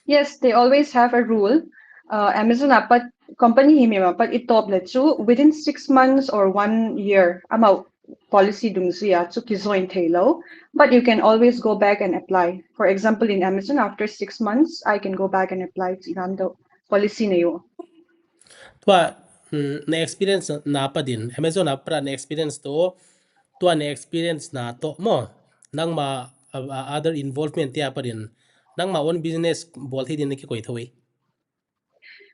Yes, they always have a rule. Uh, Amazon a pat company hi mi ma pat i top le chu within six months or one year amau policy dungjuia chu ki join thei lou. But you can always go back and apply. For example, in Amazon, after six months, I can go back and apply chi dan do policy nei u. Tua, mm, na experience na pa din, Amazon a pra na experience to, tua na experience na to mo, nangma, uh, uh, other involvement te a pa din, nangma own business bol thei din na ki koi tho e.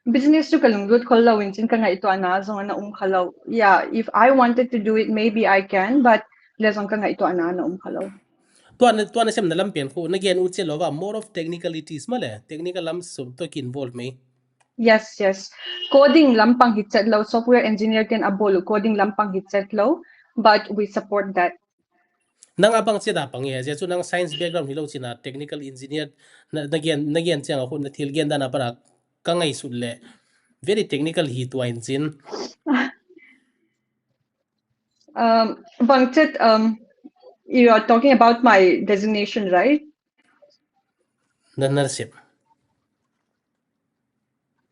Business chu ka lunglut khol lou in chin ka ngaito ana jong ana um kha lou. Yeah, if I wanted to do it, maybe I can, but le jong ka ngaito ana ana um kha lou. Tua na, tua nasepna lam pen khu, na gen u che lou va, more of technicalities ma le, technical lam sum to ki involve mai. Yes, yes. Coding lampang hi chet lou, software engineer ten a bol u coding lampang hi chet lou, but we support that. Nang a bang che da pang e, je chu nang science background hi lou chin a technical engineer na, na gen, na gen chang a khu na thil gen dan a para ka ngaisut le very technical hi tua in chin. Um, bang chet, um, you are talking about my designation, right? Na nasep.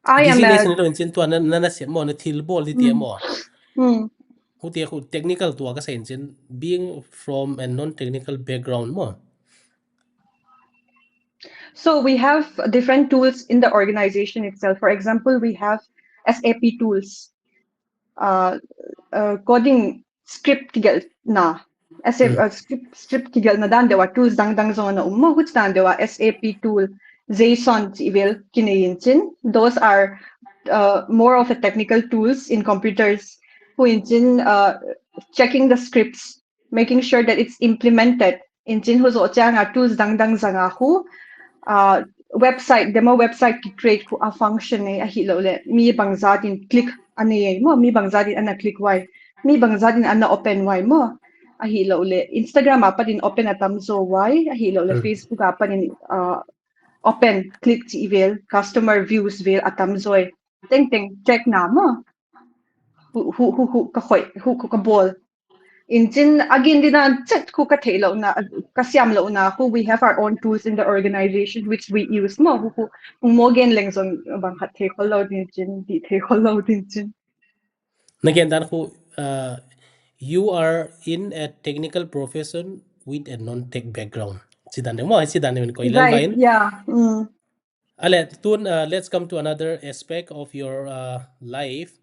I am a Designation lo in chin tua na, na nasep mo, na thil bol di ti Hmm. mo. Hmm. Khu te khu technical tua ka sa in chin, being from a non-technical background mo. So we have different tools in the organization itself. For example, we have S A P tools, uh, uh, coding script kigelna, S A P, Hmm. uh, script, script kigelna dan deu a tools dang dang jong ana um mo, huch dan deu a S A P tool, JSON chi vel kinei in chin. Those are, uh, more of a technical tools in computers. Khu in chin, uh, checking the scripts, making sure that it's implemented. In chin hu jo chang a tools dang dang jang a khu, uh, website, demo website ki create khu a function nei ahi lou le, mi bang jat in click anei mo, mi bang jat in ana click uai, mi bang jat in ana open uai mo, ahi lou le, Instagram a pat in open a tam jo uai, ahi lou le, Hmm. Facebook a pat in, uh, open, click chi vel, customer views vel a tam jo e. Teng teng check na mo. Hu, hu, hu, hu ka khoi, hu, hu ka bol. Intin again, di dan chet khu ka thei lo na, ka siam lo na khu, we have our own tools in the organization which we use mo, khu khu mo gen leng zong bang khat thei khol lo din chin, di thei khol lo din chin. Again, dan khu, uh, you are in a technical profession with a non-tech background. Sidan mo, sidan ko ilal Right, vain. Yeah. Mm. Ale, tun, uh, let's come to another aspect of your uh, life.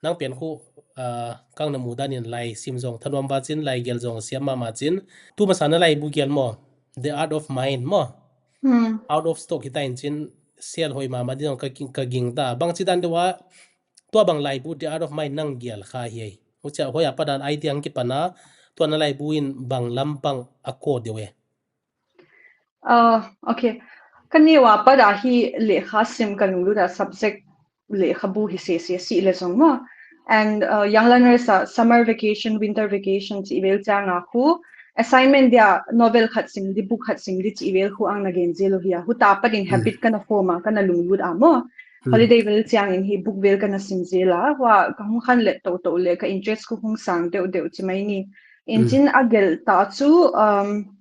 Nang pen khu uh, kang na mudan in lai sim zong thanom ba chin, lai gel zong siam mama chin. Tu masa na lai bu gel mo, The Art of Mind mo. Mm. Out of stock hita in chin, sel hoi mama din ka ging, ka ging ta. Bang chidan dewa, tua bang lai bu The Art of Mind nang gel kha hi. Ucha hoi apa dan idea ang kipana, tua na lai bu in bang lam bang a ko dewe. Uh, okay. Ka neu a pat a hi lekha sim ka lunglut a subject lekhabu hi se se si le zong mo. And uh, young learners a summer vacation, winter vacation chi vel chang a khu assignment dia novel khat sim di, book khat sim di chi vel khu ang na gen zel u hi a. Hu ta pat in habit ka na form a, ka na lunglut a mo. Holiday vel chang in hi book vel ka na sim zel a. Hua ka hung khan let to to le ka interest khu hung sang deuh deuh chi mai ni. Intin a gel ta chu um,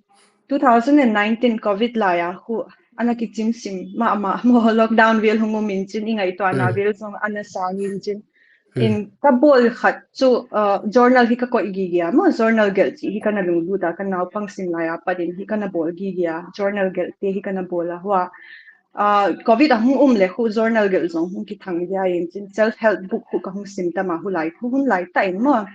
two thousand nineteen covid lai a khu ana kichim sim ma ma mo, lockdown vel hung um in chin, i ngaituana vel zong ana sang in chin. In ka bol khat chu uh, journal hi ka koi gigi a mo, journal gel chi hi ka na lunglut a, ka naupang sim lai a pat in hi ka na bol gigi a, journal gel te hi ka na bol a hua. Uh, covid a hung um le khu journal gel zong hung kithang dia in chin, self help book khu ka hung sim ta ma hu lai khu hun lai ta in mo.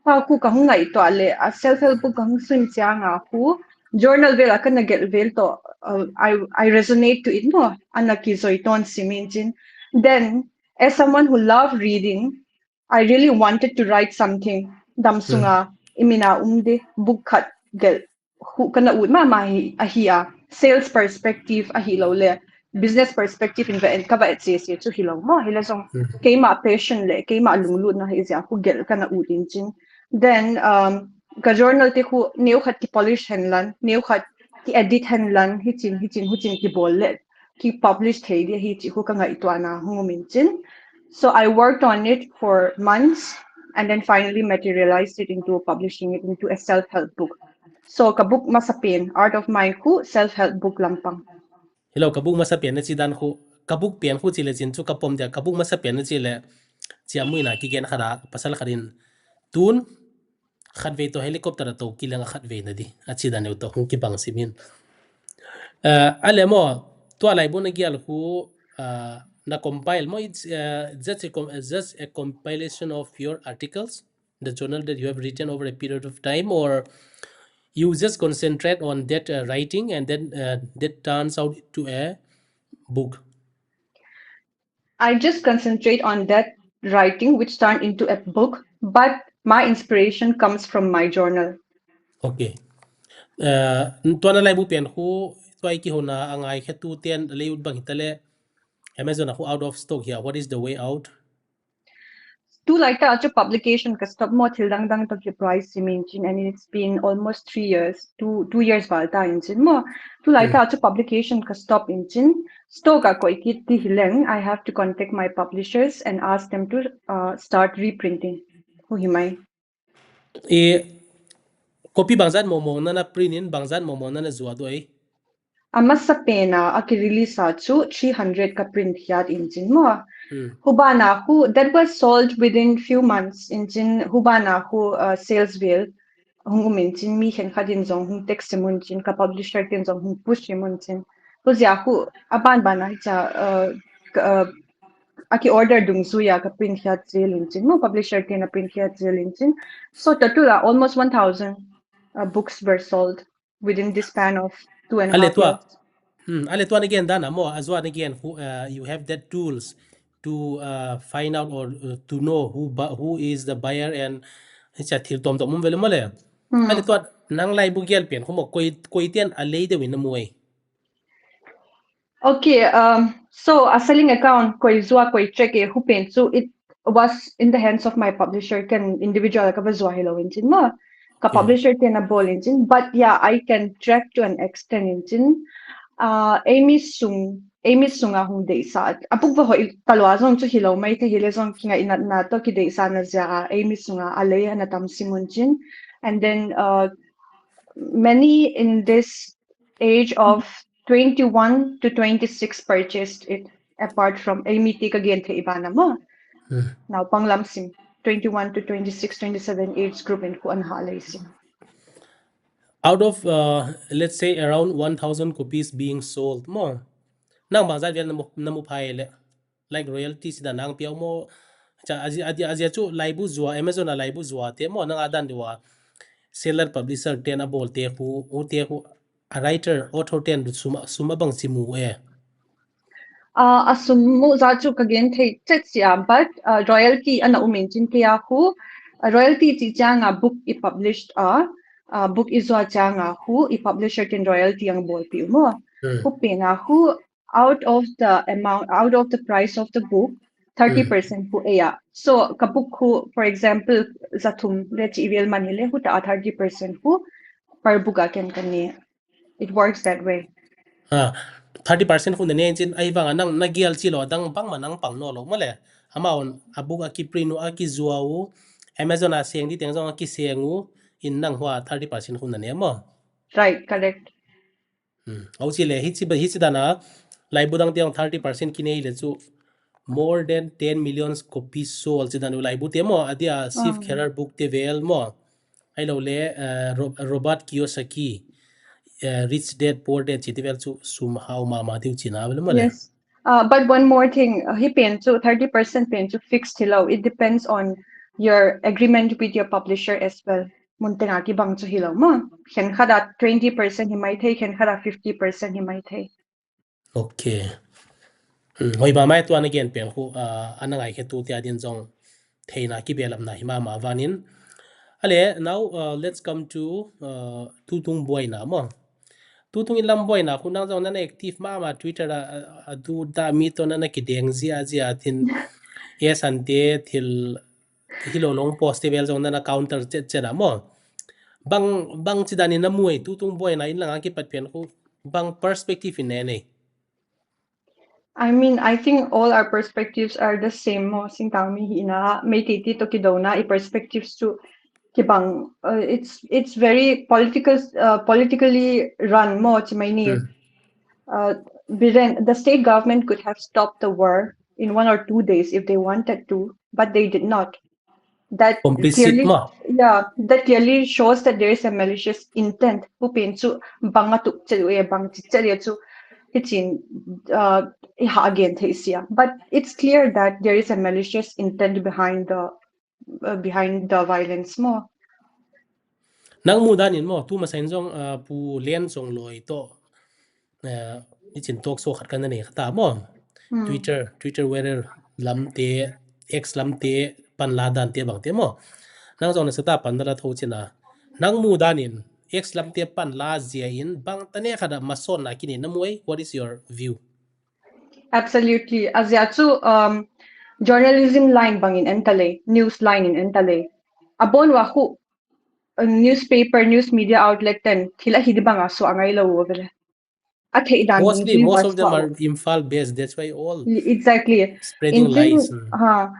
Pa khu ka hung ngaituah le a self help book ka hung sim chiang a khu journal vel a ka na gel vel to uh, I, I resonate to it mo, ana kizoi ton sim in chin. Then as someone who love reading, I really wanted to write something dam sunga i min a um di book khat gel khu ka na ut mama hi, ahi a, sales perspective ahi lo le business perspective in va en ka va et se se chu hi lo mo, hi le zong keima passion le keima lunglutna hi zia khu gel ka na ut in chin. Then um, ka journal te khu neu khat ki polish hen lan, neu khat ki edit hen lan, hi chin hi chin hu chin ki bol le ki publish thei di hi chi khu ka ngaituana hung um in chin. So I worked on it for months and then finally materialized it into publishing it into a self-help book. So ka book masa pen, Art of Mind khu self-help book lampang. Hi lo, ka book masa pen na chi dan khu, ka book pen khu chi le chin chu ka pom dia, ka book masa pen na chi le, chia mui na ki gen khat a, pasal khat in tun khat vei to helicopter a to ki leng a khat vei na di, a chi dan eu to hung ki bang sim in. Uh, ale mo, tua lai bu na gial khu uh, na compile mo, it's uh, just, a com- just a compilation of your articles, the journal that you have written over a period of time, or you just concentrate on that uh, writing and then uh, that turns out to a book? I just concentrate on that writing, which turned into a book, but my inspiration comes from my journal. Okay. Uh, tua na lai bu pen khu, tua i ki hona angai khe tu ten lei ut bang hitale, Amazon a khu out of stock here. What is the way out? Tu lai ta chu publication ka stop mo, thil dang dang to ki price sim in chin, and it's been almost three years, two two years val ta in chin mo. Tu lai ta chu publication ka stop in chin, stock a koi kit ti hi leng, I have to contact my publishers and ask them to uh, start reprinting. Hu hi mai. E copy bangzat mo mo na na print in, bangzat mo mo na na zua do ai. A masa pen a a ki release a chu three hundred ka print hiat in chin mo. Hubana khu that was sold within few months in chin, hubana khu uh, sales vel hung um in chin, mi khen khat in zong hung text sim un chin, ka publisher tin zong hung push sim un chin. Huzia khu a ban ban a cha uh, uh, a ki order dungzui a ka print hiat zel in chin mo, publisher tin a print hiat zel in chin. So total a almost one thousand uh, books were sold within this span of two and a half years. Hmm, ale tua again dan a mo, as one again who uh, you have that tools to uh, find out or uh, to know who bu- who is the buyer and hicha thil tom tom vele mo le. Ale tua nang lai bu gial pen khu mo koi koi tian a lei de win mo ai. Okay, um, so a selling account koi zua koi check e hu pen chu it was in the hands of my publisher, ken individual ka va zua hi lo in chin mo. Ka publisher tin a bol in chin, but yeah, I can track to an extent in chin. Uh, Amy sung, Amy sunga hung deisa. A book va hoi talua zong chu hi lo mai te hi le zong ki ngai na na to ki deisa na zia a Amy sunga a lei ana tam sim un chin. And then uh, many in this age of twenty-one to twenty-six purchased it, apart from ei mite ka gen thei bana mo. Hmm. Naupang lam sim, twenty-one to twenty-six, twenty-seven age group in khu an ha lei sim. Out of, uh, let's say, around one thousand copies being sold mo, nang bang jat vel namu, namu phai le, like, royalty sida nang piau mo? Cha, aji, aji, aji chu laibu jua, Amazon a laibu jua te mo, nang adan diwa, seller, publisher ten abol te khu, u te khu, a writer, author ten du sum, sum abang simu e? Uh, a sum mu za chu ka gen thei chet sia, but uh, royalty ana um in chin kei a khu, uh, royalty chi chang a book i published a, uh, book i zua chang a khu i publisher ten royalty ang bol pi mo. Hmm. Khu pen a khu out of the amount, out of the price of the book, thirty percent khu e ya. So ka book khu, for example, za thum le chi vel man hi le, khu ta thirty percent khu per book a ken ka ne. It works that way. Ha, thirty percent khu na ne chin, ahivang a nang na gel chi lo, dang bang ma nang pang no lo mo le. Amount a book a ki print u, a ki zua u, Amazon a seng di teng jong a ki seng u, in nang hua thirty percent khu na ne mo. Right, correct. Hmm. Au chi le, hichi ba, hichi dana, laibu dang te thirty percent ki nei le chu, more than ten million copies sold chi dan u laibu te mo, adia Sif Ah. Kherar book te vel mo. Ai lo le, uh, Ro-, Robert Kiyosaki, uh, Rich Dad Poor Dad chi te vel chu sum hao ma ma diu chi na vel mo le. Yes. Uh, but one more thing, uh, hi pen chu thirty percent pen chu fixed hi lo. It depends on your agreement with your publisher as well. Mun tenga ki bang chu hi lo mo. Khen khat a twenty percent hi mai thei, khen khat a fifty percent hi mai thei. Okay. Hmm, hoi ma mai tua na gen pen khu, uh, ana ngai khe tu te adin jong theina ki belam na hi ma ma vanin. Ale, now, uh, let's come to, uh, tutung buaina mo. Tutung in lam buaina khu nang jong nana active ma ma Twitter a, a, a du da mi to nana ki deng zia zia tin yes ante thil hi lo long post te vel jong nana counter chet chet a mo. Bang, bang chi dan in na mu e tutung buaina in langa ki pat pen khu bang perspective in ne nei. I mean, I think all our perspectives are the same mo, singtang mi hi na, Meitei te to ki do na, i perspectives chu ki bang, uh, it's, it's very political, uh, politically run mo, chi mai ni. Hmm. Uh, Biren, the state government could have stopped the war in one or two days if they wanted to, but they did not. That Complicit clearly, mo. Yeah, that clearly shows that there is a malicious intent. Khu pen chu bang a tuk che e, bang chi che e chu, hi chin, uh, i ha again thei sia. But it's clear that there is a malicious intent behind the, uh, behind the violence mo. Nang mu dan in mo, tu ma sa in jong, uh, Pu Len Chongloi to, uh, i chin talk show khat kan nei khat a mo. Hmm. Twitter, Twitter whether lam te, X lam te, pan la dan te bang te mo. Nang jong na sa ta pan la tho chin a. Nang mu dan in, X lam te pan la zia in, bang ta ne khat a ma son na ki nei na mu e, what is your view? Absolutely. Azia chu, um, journalism line bang in en ta le, news line in en ta le. A bon wa khu, uh, newspaper, news media outlet ten, thil a hi di bang a so a ngai lo u vele. A thei dan Mostly, ding most wa of them so. Are Imphal based. That's why all Exactly. spreading In chin, lies. Mm. Ha,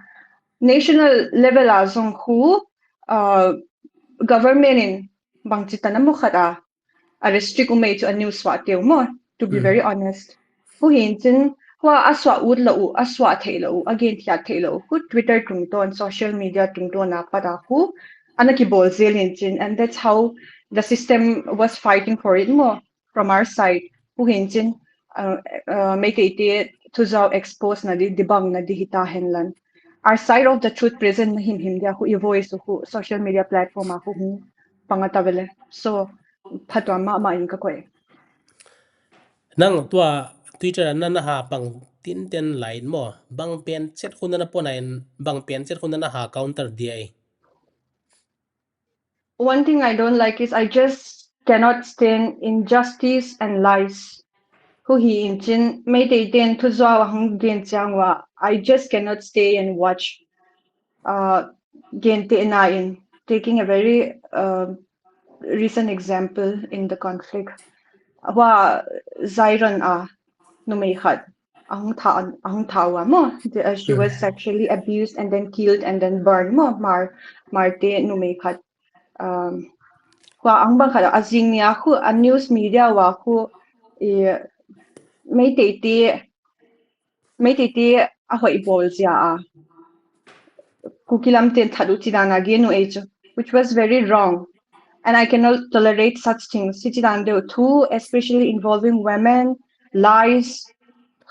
national level a jong khu, uh, government in bang chi ta na mu khat a, a restrict u mai chu a news wa teu mo, to be Mm. very honest. Khu hin chin, hua a swa ut la u, a swa thei la u, a gen thia thei la u, khu Twitter tung ton, social media tung ton a pat a khu, ana ki bol zel in chin, and that's how the system was fighting for it mo, from our side. Khu hin chin, uh, uh, Meitei te thujao expose na di, di bang na di hi ta hen lan. Our side of the truth present na him him dia khu i voice khu social media platform a khu hung pang a ta vele. So, phatwa ma ma in ka koi. Nang tua Twitter a na na ha pang tin ten line mo. Bang pen chet khu na na pon a in, bang pen chet khu na na ha counter dia e. One thing I don't like is I just cannot stand injustice and lies. Khu hi in chin, Meitei ten thujao a hung gen chiang wa, I just cannot stay and watch. Uh, gen te na in, taking a very, uh, recent example in the conflict. Wa Zairon a numei khat, a hung tha, a hung tha wa mo. The, uh, she was Mm. sexually abused and then killed and then burned mo. Hmar, Hmar te numei khat, um, Pa ang bang khat a jing nia khu a news media wa khu i Meitei te Meitei te a hoi bol jia a Kuki lam ten that u chi dan a gen u ei chu, which was very wrong. And I cannot tolerate such things. Hichi dan deu thu, especially involving women, lies,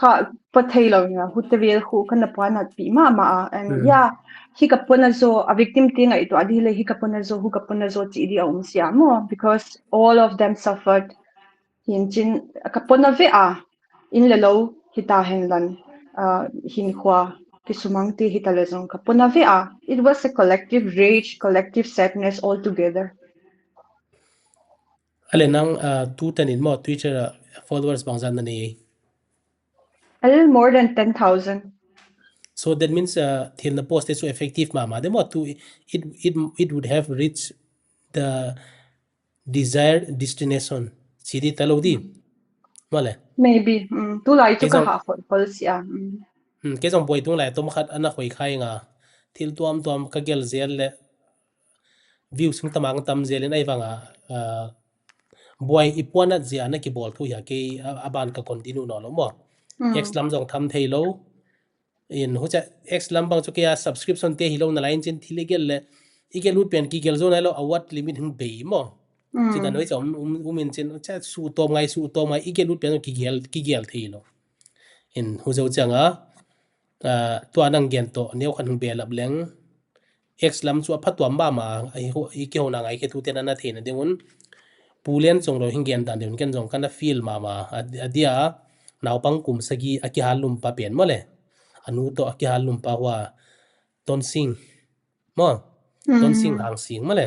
kha pa thei lo nga, hu te vel khu kana pa nat pi ma ma a. And yeah, hi ka pona zo, a victim te ngai to a di le hi ka pona zo, hu ka pona zo chi di a um sia mo, because all of them suffered. Hin chin ka pona ve a, in le lo hita hen lan, uh, hin khua kisumang ti hita le zong ka pona ve a. It was a collective rage, collective sadness altogether. Ale nang, uh, tu tanin mo Twitter, uh, followers bang zan na nei? A little more than ten thousand. So that means, uh, thil na post te chu effective ma ma de mo tu it, it, it would have reached the desired destination. Chi di ta lo di. Male. Maybe. Mm. Tu lai chu ka ha hol hol sia. Mm. Hmm, ke jong boi tung lai tom khat ana khoi khai nga. Thil tuam tuam ka gel zel le views hung tamang tam zel in ai vanga, uh, boi i puan at zia na kibol thu ya ke a, a ban ka continue no lo mo. X lam jong tham thei lo. In hucha X lam bang chu ke a subscription te hi lo na lai in chin thil i gel le i gel ut pen ki gel zo na lo a what limit hung bei mo. Chi dan hoi cha um, um, um in chin cha su tom ngai su tom ngai i gel ut pen ki gel ki gel thei lo. In hu zo changa, uh, tua nang gen to neo khan hung be lap leng. X lam chu a phatuam ba ma, a hi ho, i kihona ngai ke tu te na na theina ding un. Pu Len Chongloi hing gen dan ding un ken jong kana feel ma ma. A, a dia, naupang kum sagi a kihal lum pa pen mo le. Anu to a kihal lum pa hua Tonsing. Mo? Tonsing Hangsing mo le.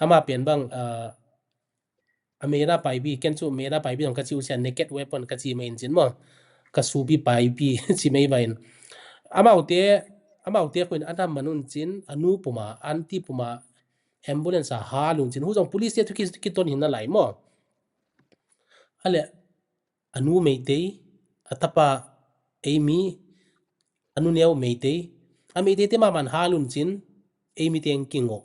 Ama pen bang, uh, a mera paibi, ken chu mera paibi jong ka chi u sia naked weapon ka chi mai in chin mo. Ka subi paibi chi mai vain. Amau te, amau te khuin anam manun chin, anu puma, anti puma, ambulance a halun chin. Hu jong police te thu ki, ki ton hin na lai mo. Ale, anu Meitei, atapa eimi, anu neo Meitei, a Meitei te ma man halun chin, eimi te ang kingo.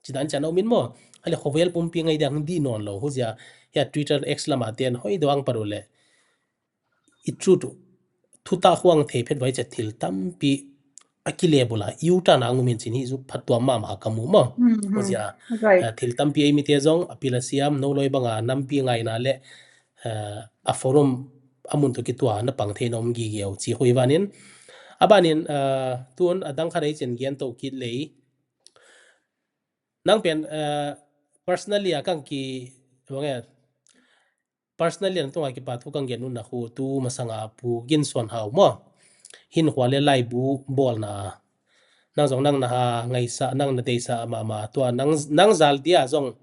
Chi dan chan a um in mo. Ale khovel pumpi ngai dang di non lo. Hu zia, ya Twitter X lama ten hoi do ang paru le. I chu tu. Thu ta huang thei phet vai cha thil tampi a kile bula. I u ta na ngu min chin hi zu phatuam ma ma ka mu mo. Hu zia. Thil tampi eimi te jong a pila siam no loi banga nampi ngai na le, uh, a forum a mun to ki tua na pang thei nom gi geu chi hui vanin. A banin, uh, tun a dang kha rei chen gen to kit lei. Nang pen, uh, personally a kang ki, bang e, personally a nang tunga ki pa thu kang gen un na khu tu masanga Pu Ginsuan Hau mo. Hin khua le laibu bol na. Nang jong nang na ha ngaisa, nang na deisa ma ma tua nang, nang zal dia jong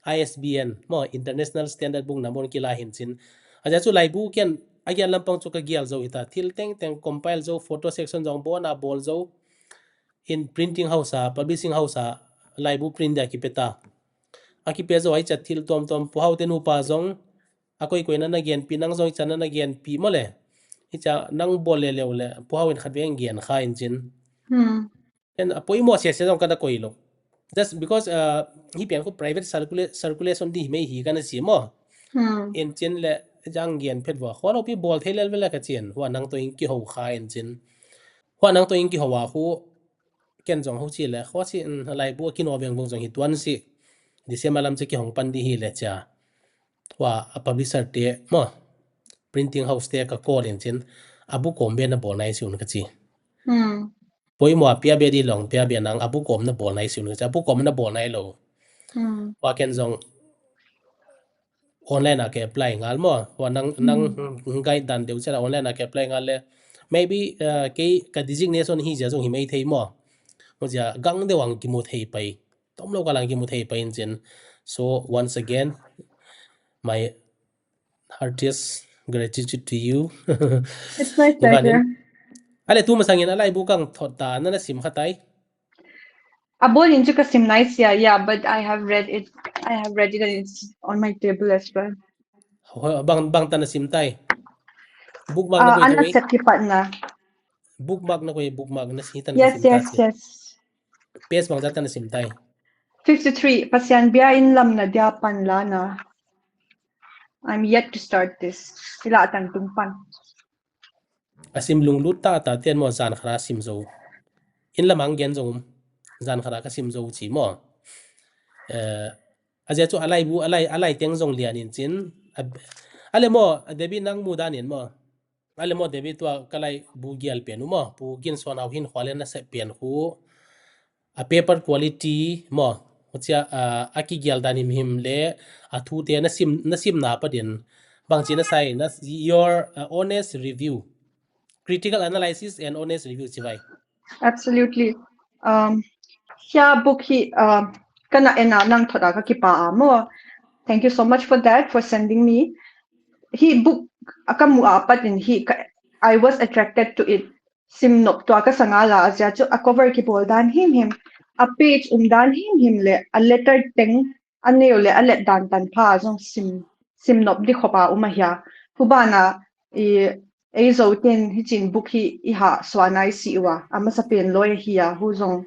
I S B N mo, International Standard Book na mon ki la hin chin. A ja chu laibu ken a gen lampang chu ka gial zo hita. Thil teng teng compile zo, photo section jong bon a bol zo. In printing house a, publishing house a, laibu print dia ki peta. A ki pe zo ai cha thil tom tom Pu Hau te nu pa jong, a koi koi na na gen pi nang jong cha na na gen pi mo le. I cha nang bol le le le, Pu Hau in khat veng gen kha in chin. En a poi mo sia sia jong ka na koi lo. Just because, uh, hi pian ko private circula-, circulation di mai hi ka na si mo. En chin le jang gen phet wa. Kho lo pi bol thei le le ka chin. Wa nang to in ki ho kha in chin. Hua nang to in ki hoa hu, ken jong hu chi le, hua chi, um, laibu a ki no veng vong jong hi tuan si. December lam chi ki hong pan di hi le cha. Hua a publisher te, mo, printing house te ka call in chin, a bu kom be na bol nai si un ka chi. Poi mo a pia be di long, pia be nang, a bu kom na bol nai si un ka chi, a bu kom na bol nai lo. Hua ken jong, online a ke apply ngal mo, wa nang, nang guide dan deu chela online a ke apply ngal le. Maybe, uh, ke ka designation hi zia jong hi mai thei mo. Mo zia gang deu ang ki mu thei pai. Tom lo ka lang ki mu thei pai in chin. So once again, my heartiest gratitude to you. It's my pleasure. Ale tu masangin a laibu kang thot ta na na sim kha tai. A bol in chu ka sim nai sia, yeah, but I have read it. I have read it and it's on my table as well. Bang, bang ta na sim tai. Bookmark na koi. Ana set ki pat na. Bookmark na koi, bookmark na si ta na. Yes, yes, yes. Page bang ta na sim tai. Fifty-three, Pasian bia in lamna dia pan lana. I'm yet to start this. Ila tan tung pan. A sim lunglut ta ta ten mo zan khara sim zo. In lamang gen zo. Zan khara ka sim zo chi mo. Eh, a zia chu a lai bu, a lai, a lai teng zong lian in chin. A, a le mo, a Debbie nang mu dan in mo. A le mo Debbie tua ka lai bu gial pen u mo. Pu Gin Suan Hau hin khua le na sep pen khu. A paper quality mo. Huchia, a, a kigial dan him him le a thu te na sim, na sim na pa din. Bang chi na sai, na your uh, honest review. Critical analysis and honest review chi vai. Absolutely. Um, hia book hi, um, kana ena nang thoda ka kipa a mo. Thank you so much for that, for sending me. Hi book a ka mu a pat in hi ka, I was attracted to it. Sim nop tua ka sanga la a zia chu a cover kibol dan him him. A page um dan him him le a letter teng a neu le a let dan tan pha zong sim, sim nop di khop a um a hia. Hubana i, ei zo tin hi chin book hi i ha suanai si ua. A masa pen loi hi a hu zong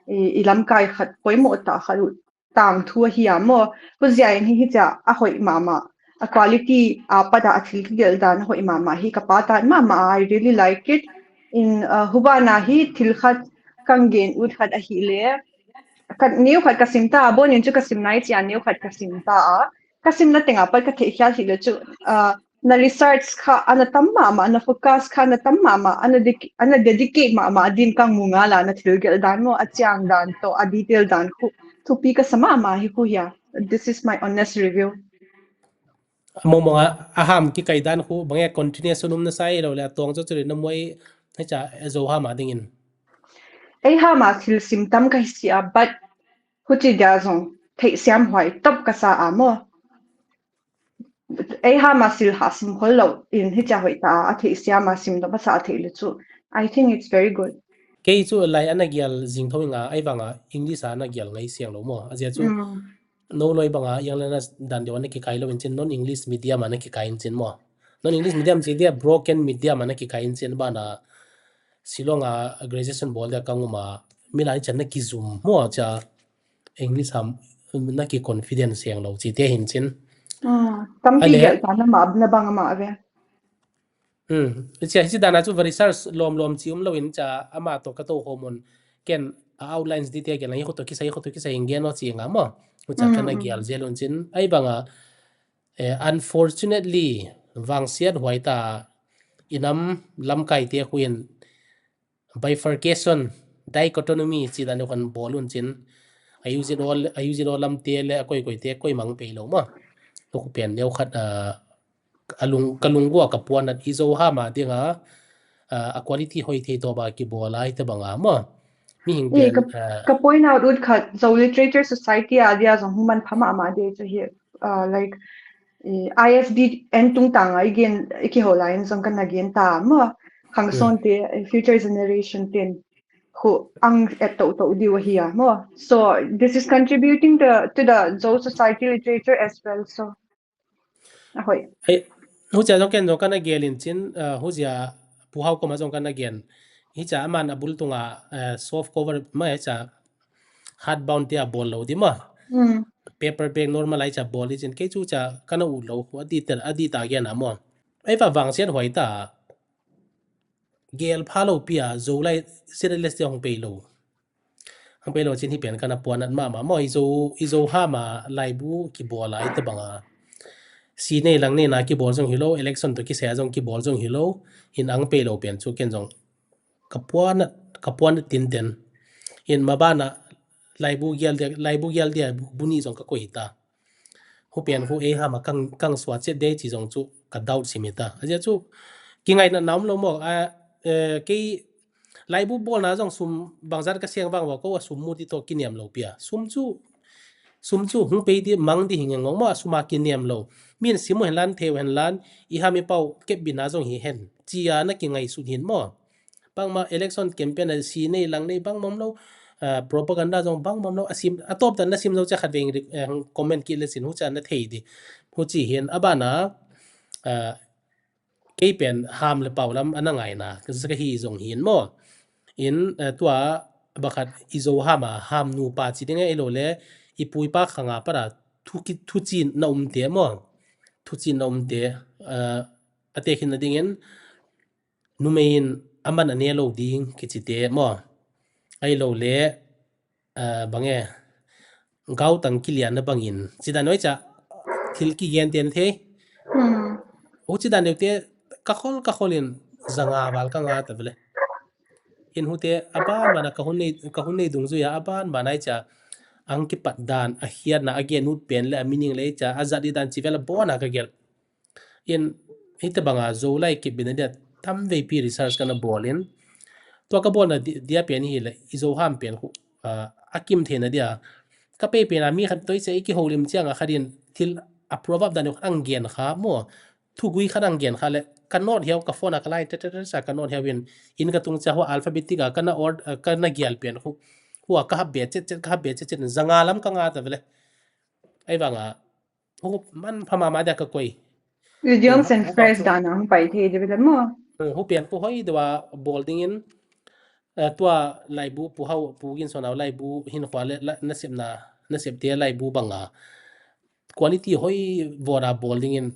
i, i lamkai khat poimo ta khat u tang thu a hi a mo. Hu zia in hi hi cha a hoi mama. A quality a pada a thil kigel dan a hoi mama hi ka pa ta mama. I really like it. In uh, hubana hi thil khat kang gen ut khat a hi le. Khat neu khat ka sim ta a, bon in chu ka sim nai chia neu khat ka sim ta a. Ka sim na tenga pat ka thei khial hi le chu uh, na research kha ana tam mama, na focus kha ana tam mama, ana, de ana dedicate mama din kang mu nga la na thil gel dan mo a chiang dan to a detail dan khu thupi ka sa mama hi khu hia. This is my honest review. Mo mo a ham ki kai dan khu bang e continuation um na sai lo le tong cho chu le na moi he cha e zo ha ma ding in. Ei ha ma thil sim tam ka hi si a but hu chi dia zong thei siam hoi top ka sa a mo. Ei ha ma sil ha sim hol lo in hi cha hoi ta a thei siam a sim do ba sa a thei le chu. I think it's very good. Kei chu lai ana gial zing tho nga ai vanga English ana gial ngai siang lo mo. A zia chu no loi banga yang lana dan deu ana kikai lo in chin non English medium ana kikai in chin mo. Non English medium chi dia broken medium ana kikai in chin bana Shillong a graduation bol dia kanguma milan chan na kizum mo cha English ham na ki confidence siang lo chi te hin chin. Tampi gel ta na ma na bang ma ve. Hmm. Hichi, hichi dana chu va research lom lom chi um lo in cha ama to ka to ho mun ken a outlines di te ken hi khoto kisa hi khoto kisa hin gen no chi nga mo. Ucha kana gial zel un chin ai banga eh, unfortunately vangsiat huai ta inam lamkai te khuin bifurcation dichotomy chi dan kan bol un chin I use it all I use it all lam te le koi koi te koi mang pe lo ma. Ko pen neu khat a alung kalung gua ka puan at i zo ha ma dinga a quality hoi thei to ba ki bol ai te banga ma mi hing pen ka point out ut khat zo literature society a dia zong human phama ma de chu hi like I S D N tung tang ai gen ki ho lai zong kan na gen ta ma khang son te future generation ten khu ang et to to diu hi a mo. So this is contributing to, to the Zo society literature as well. So Ahoi. Hei, huchia jong ken jong kana gel in chin, uh, huchia Pu Hau koma jong kana gen. Hicha aman abul tunga uh, soft cover ma hicha hard bound tia bol lo di ma. Mm. Paper bag normal ai cha bol di chin kei chu cha kana u lo khu adi tel adi ta gen a mo. Ai va vang sian hoi ta. Gel pha lo pia zo lai serious tia hong pei lo. Hong pei lo chin hi pen kana puan at ma ma mo i zo i zo ha ma laibu ki bol ai ta banga. Si nei lang nei na ki bol jong hi lo election to ki se jong ki bol jong hi lo in ang pei lo pen chu ken jong ka puan at ka puan at tin ten in ma bana laibu gel dia laibu gel dia bu ni jong ka koi ta. Hupian hu ei hama kang kang suat chet dei chi jong chu ka doubt simi ta. Ajia chu kingaina nam lo mo a eh, kei laibu bolna jong sum bangzat ka siang vang va ko a sum mu ti to kiniam lo pia. Sum chu sum chu hung pei di mang di hing ngong mo a suma kiniam lo. Min simu hen lan theu hen lan i hami pau kep bina jong hi hen. Chia na kingai sut hin mo. Bangma election campaign a si nei lang nei bang mom lo, ah, propaganda jong bang mom lo, a sim, a top dan na sim zo cha khat veng ri-, eh, comment ki le sin hu cha na thei di. Hu chi hin a bana, ah, kei pen ham le pau lam ana ngai na, ka sa ka hi jong hin mo. In, eh, tua bakhat i zo ham a, ham nu pa chi ding e lo le, ipu ipa khanga para thu ki, thu chin na um te mo. Thu chin na um te, ah, ate khin na dingin, numei in aman ane lo ding kichi te mo. Ai lo le, ah, bang e, gau tang kilian na bangin. Chida noi cha, thil ki gen ten the. Hmm. U chida neu te, ka khol, ka khol in zanga val ka nga ta vele. In hute, aban bana ka hun nei, ka hun nei dung zuya, aban bana icha, ang kipat dan, a hiat na, a gen ut pen le, a meaning le icha, a zat i dan chi vela bona ka gel. In, hita banga Zolai kibina dia, tam vei pi research kana bol in. Tua ka bolna di-, dia pen hi le, i Zoham pen khu, ah, a kim thena dia. Ka pe pen a mi khat toi che i ki holim chiang a khat in thil a proverb dan khat ang gen kha mo. Thugui khat ang gen kha le, ka note hiau ka phone a ka lai te te te sa ka note hiau in, in ka tung cha hua alphabetic a kana ord-, ah, kana gial pen khu. Hua ka hap be chet chet, ka hap be chet chet, zanga lam ka nga ta vele. Ai vanga, hu man pha mama dia ka koi. Idioms and phrase dan ang pai the de vele mo. Hmm, hu pian pu hoi dewa bol ding in, eh, tua laibu pu hau, pu gin sonau laibu hin khua le la, na sep na, na sep te laibu banga. Quality hoi vora bol ding in,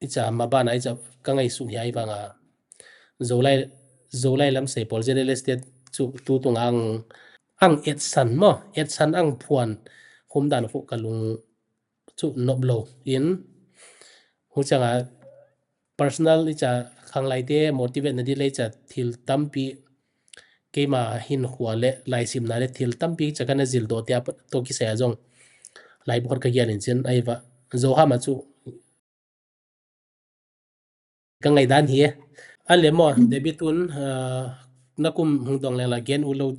icha mabana icha ka ngai su hi ai vanga. Zolai, Zolai lam sei pol Zolai le state chu tu tung ang, ang etsan mo, etsan ang phuan, hum dan khu ka lung chu nop lo in, hu changa personal icha khang lai te motivate na di le icha thil tampi keima hin khua le lai sim na le thil tampi cha kana zil do te a to ki sa ya zong. Lai bu khat ka gial in chin ai va. Zoham a chu ka ngai dan hi e. A le mo, David un, ah, na kum hung dong le la gen u lo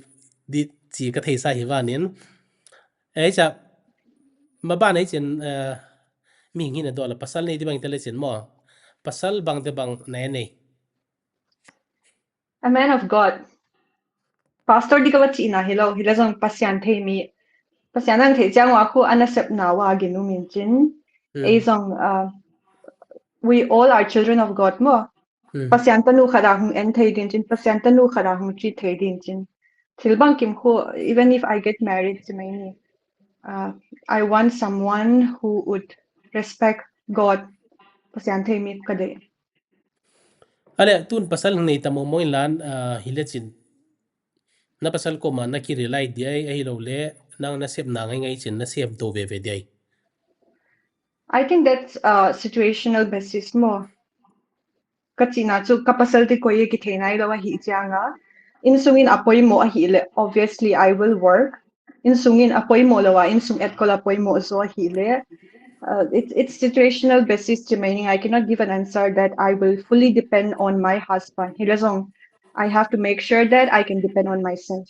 di chi ka thei sa hi vanin. Ei cha, ma ba nei chin, ah, mi ngi na do la pasal nei di bang te le chin mo. Pasal bang te bang nei nei. A man of God. Pastor di ka va chi na hi lo, hi le zong Pasian thei mi. Pasian ang thei chiang wa khu ana sep na wa gin u min chin. Hmm. Ei zong, ah, we all are children of God mo. Hmm. Pasian tanu khat a hung en thei din chin, Pasian tanu khat a hung chi thei din chin. Thil bang kim khu, even if I get married, chi mai ni. Ah, I want someone who would respect God. Pasian thei mi ka dei. A le, tun pasal nei ta mo mo in lan, ah, hi le chin. Na pasal ko ma na ki rely di ai, ahi lo le, nang na sep na ngai ngai chin, na sep do ve ve di ai. I think that's a situational basis mo. Ka chi na chu ka pasal te koi e ki thei nai lo ahi chiang a. In sung in a poimo ahi le, obviously I will work. In sung in a poimo lo a, in sung et kol a poimo zo ahi le. Uh, it's, it's situational basis chi mai ni, I cannot give an answer that I will fully depend on my husband. Hi le zong, I have to make sure that I can depend on myself.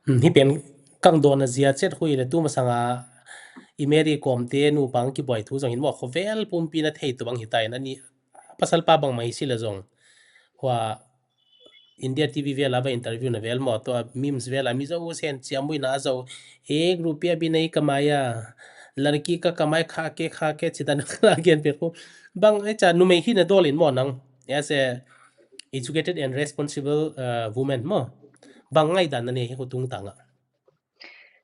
Hmm, hi pen kang don a zia chet hui le tu masanga i Mary Kom te nu pang ki boi thu zong hin mo khovel pumpi na thei tu bang hi tai na ni pasal pa bang mai si le zong. Hua India T V vel a va interview na vel mo to a memes vel a mi zo sen chiam bui na zo ek rupia bhi nahi kamaya, ladki ka kamai kha ke kha ke chidan la gen pe ko bang e cha numei hi na dol in mo nang as a educated and responsible, uh, woman mo bang ngai dan na ne hi ko tung tanga.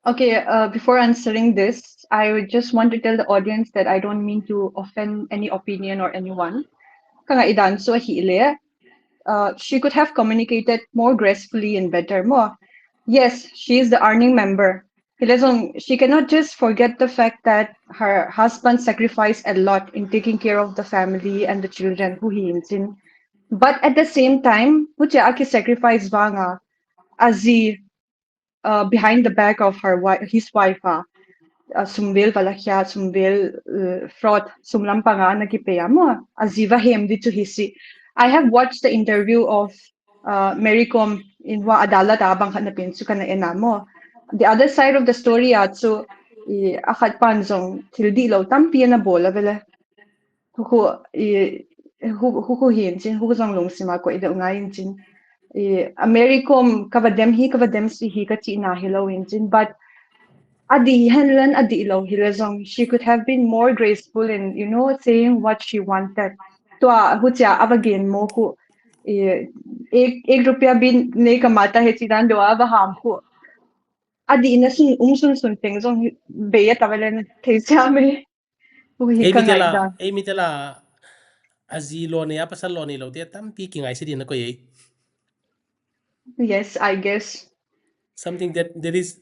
Okay, uh, before answering this, I would just want to tell the audience that I don't mean to offend any opinion or anyone. Kanga idan so hi le, uh, she could have communicated more gracefully and better mo. Yes, she is the earning member. Hi le zong, she cannot just forget the fact that her husband sacrificed a lot in taking care of the family and the children who he in chin. But at the same time, hu chia ki sacrifice vanga, a zi, uh, behind the back of her wife, his wife, uh, uh, sumvel valakhia, sumvel, uh, fraud, sumlam panga na kipea mo, a zi va hem di chu hi si. I have watched the interview of, uh, Mary Kom in wa adalat a bang khat na pen chu kana en a mo. The other side of the story a chu, i, a khat pan zong thil di lo tampi ana bol a vele. Hu khu, i, hu, hu khu hin chin, hu khu zong lungsima ko i deuh ngai in chin. I, a Mary Kom ka va dem hi, ka va dem si hi ka chi na hi lo in chin. But a di hen lan a di lo hi le zong, she could have been more graceful in, you know, saying what she wanted. Tua hu chia a va gen mo khu, i, ek, ek rupia bhi nahi kamata hai chi dan do a va ham khu. adih na sun, um sun sun teng jong bei a tawelen thei sia me. Ui, Ei ka mi te ngai la, da. ei mi te la, aji lo ne, apasal lo ne lo te tampi kingai si din na ko ei. Yes, I guess. Something that, that is,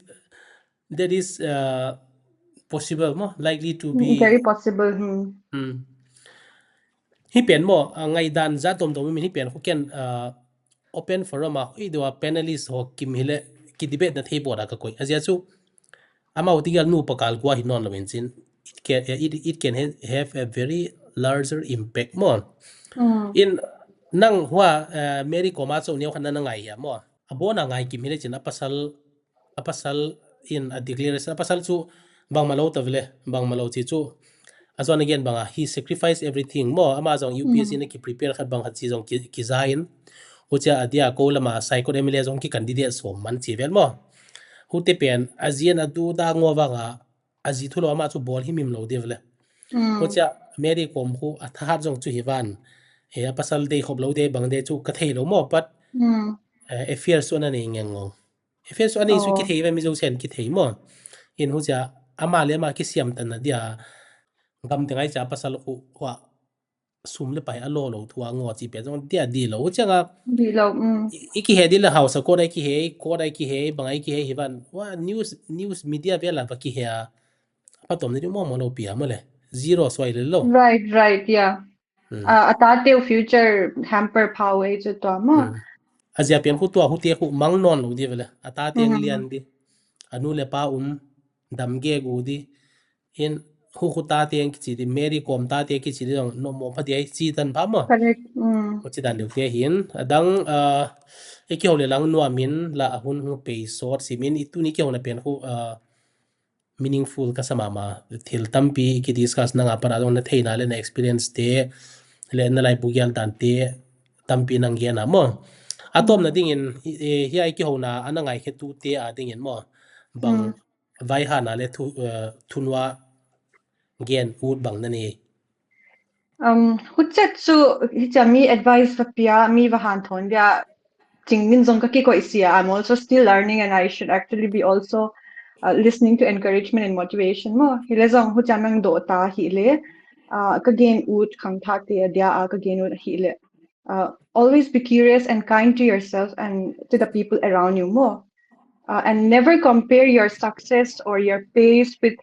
that is, uh, possible mo, likely to be. Very possible. Hmm. Hmm. Hi pen mo, uh, ngai dan ja tom tom min hi pen khu ken, uh, open forum a, hui do a panelist ho kim hile, ki debate na thei bo da ka koi. Azia chu, amau ti gal nu pakal gua hi non lo min chin. It can, it, it can ha-, have a very larger impact mo. Hmm. In nang hua, uh, Mary Kom a chu neo khan na ngai ya mo. Abona ngai kim hile chin apasal, apasal in a declaration, apasal chu bang malo ta vele, bang malo chi chu. Ajon again bang a, he sacrificed everything mo, ama jong U P S C Hmm. na ki prepare khat bang khat chi jong ki, ki ja in. Huchia adia ko lama Saikot M L A jong ki candidate som man chi vel mo. Hute pen, aji na du da ngo vang a, aji thu lo ama chu bol hi mim lo de vele. Hmm. Huchia Mary Kom khu athahat jong chu hi van. E, apasal dei khop lo de bang de chu ka thei lo mo, but, Hmm. eh, affairs chu ana nei ngeng ngong. Affairs chu ana nei chu ki Oh. thei ve mi jo sen ki thei mo. In huchia ama le ama ki siam tan na dia. Gam te ngai cha pasal khu wa sum le pai a lo lo thu a ngo chi pe jong dia di lo. Huchia nga Di lo. Hmm. i, i ki he di le house a ko dai ki he, ko dai ki he, bang ai ki he hi van. Wa news, news media ve la va ki he a. Patom ni mo mo lo pia mo le. Zero soi le lo. Right, right, yeah. Hmm. Uh, ata teu future hamper power chu to mo. Hmm. Azia pen khu tua hute khu mang non lo di vele. Ata teng Hmm. lian di. Anu le pa um dam ge gu di. In hu khu ta teng kichi di, Mary Kom ta te kichi di jong no mo pha di ai chi tan pha mo. Correct. Hmm. Ko chi dan deu te hin. Adang, uh, i ki ho le lang nuam in la a hun hu pe sot si min i tu ni ki ho na pen khu, uh, meaningful ka sa mama. Thil tampi ki discuss na nga para jong na thei na le na experience te, le na lai bu gial dan te, tampi nang gen a mo. Atom na Hmm. ding in, i, i, hi ai ki ho na, ana ngai khe tu te a ding in mo. Bang, Hmm. vai ha na le thu, uh, thunua gen ut bang na ni. Um, huchet chu, hicha mi advice va pia, mi va han thon dia, ching min jong ka ki koi sia. I'm also still learning and I should actually be also, uh, listening to encouragement and motivation mo. Hi le jong hucha nang do ta hi le, uh, ka gen ut khang tha te dia, uh, ka gen ut hi le. Uh, always be curious and kind to yourself and to the people around you mo. Uh, and never compare your success or your pace with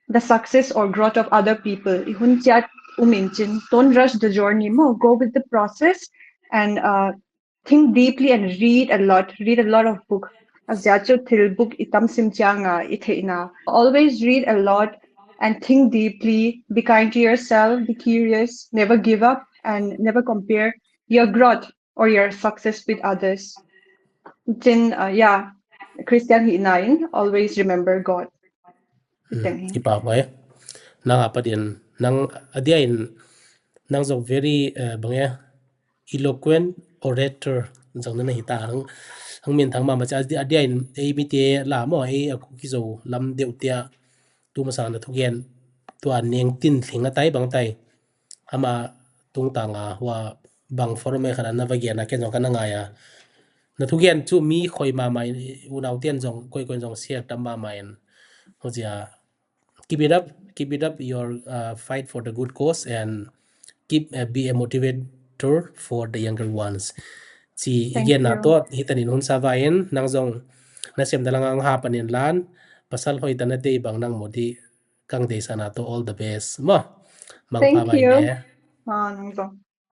the success or growth of other people. I hun chia um in chin, don't rush the journey mo. Go with the process and, uh, think deeply and read a lot. Read a lot of book. Azia chu thil book i tam sim chiang a i thei na. Always read a lot and think deeply. Be kind to yourself. Be curious. Never give up and never compare your growth or your success with others. Then, uh, yeah, Christian hi na in, always remember God. Hmm. Then, Kipa hoi. Nang apa din, nang adia in, nang jong very, uh, bang e, eloquent orator jong na hi ta hang, hang min thang mama cha adia in, ei mi te la mo, ei a ku ki jo lam deu te a, tu ma sang na thu gen, tua neng tin thing a tai bang tai. Ama tung tang a, wa bang forum e khan na va gen a ken jong ka na ngai a. Na thu gen chu mi khoi mama in, unau ten jong, koi koi jong share tam mama in. Ho jia, keep it up, keep it up your, uh, fight for the good cause and keep, uh, be a motivator for the younger ones. Chi i Thank gen na you. to, hi tan in hun sa va in, nang jong na sem da lang ang ha pan in lan, pasal hoi ta na dei bang nang mo di, kang dei sa na to, all the best. Mo, mang pha Thank vai you. Ne. Ah, nang jong.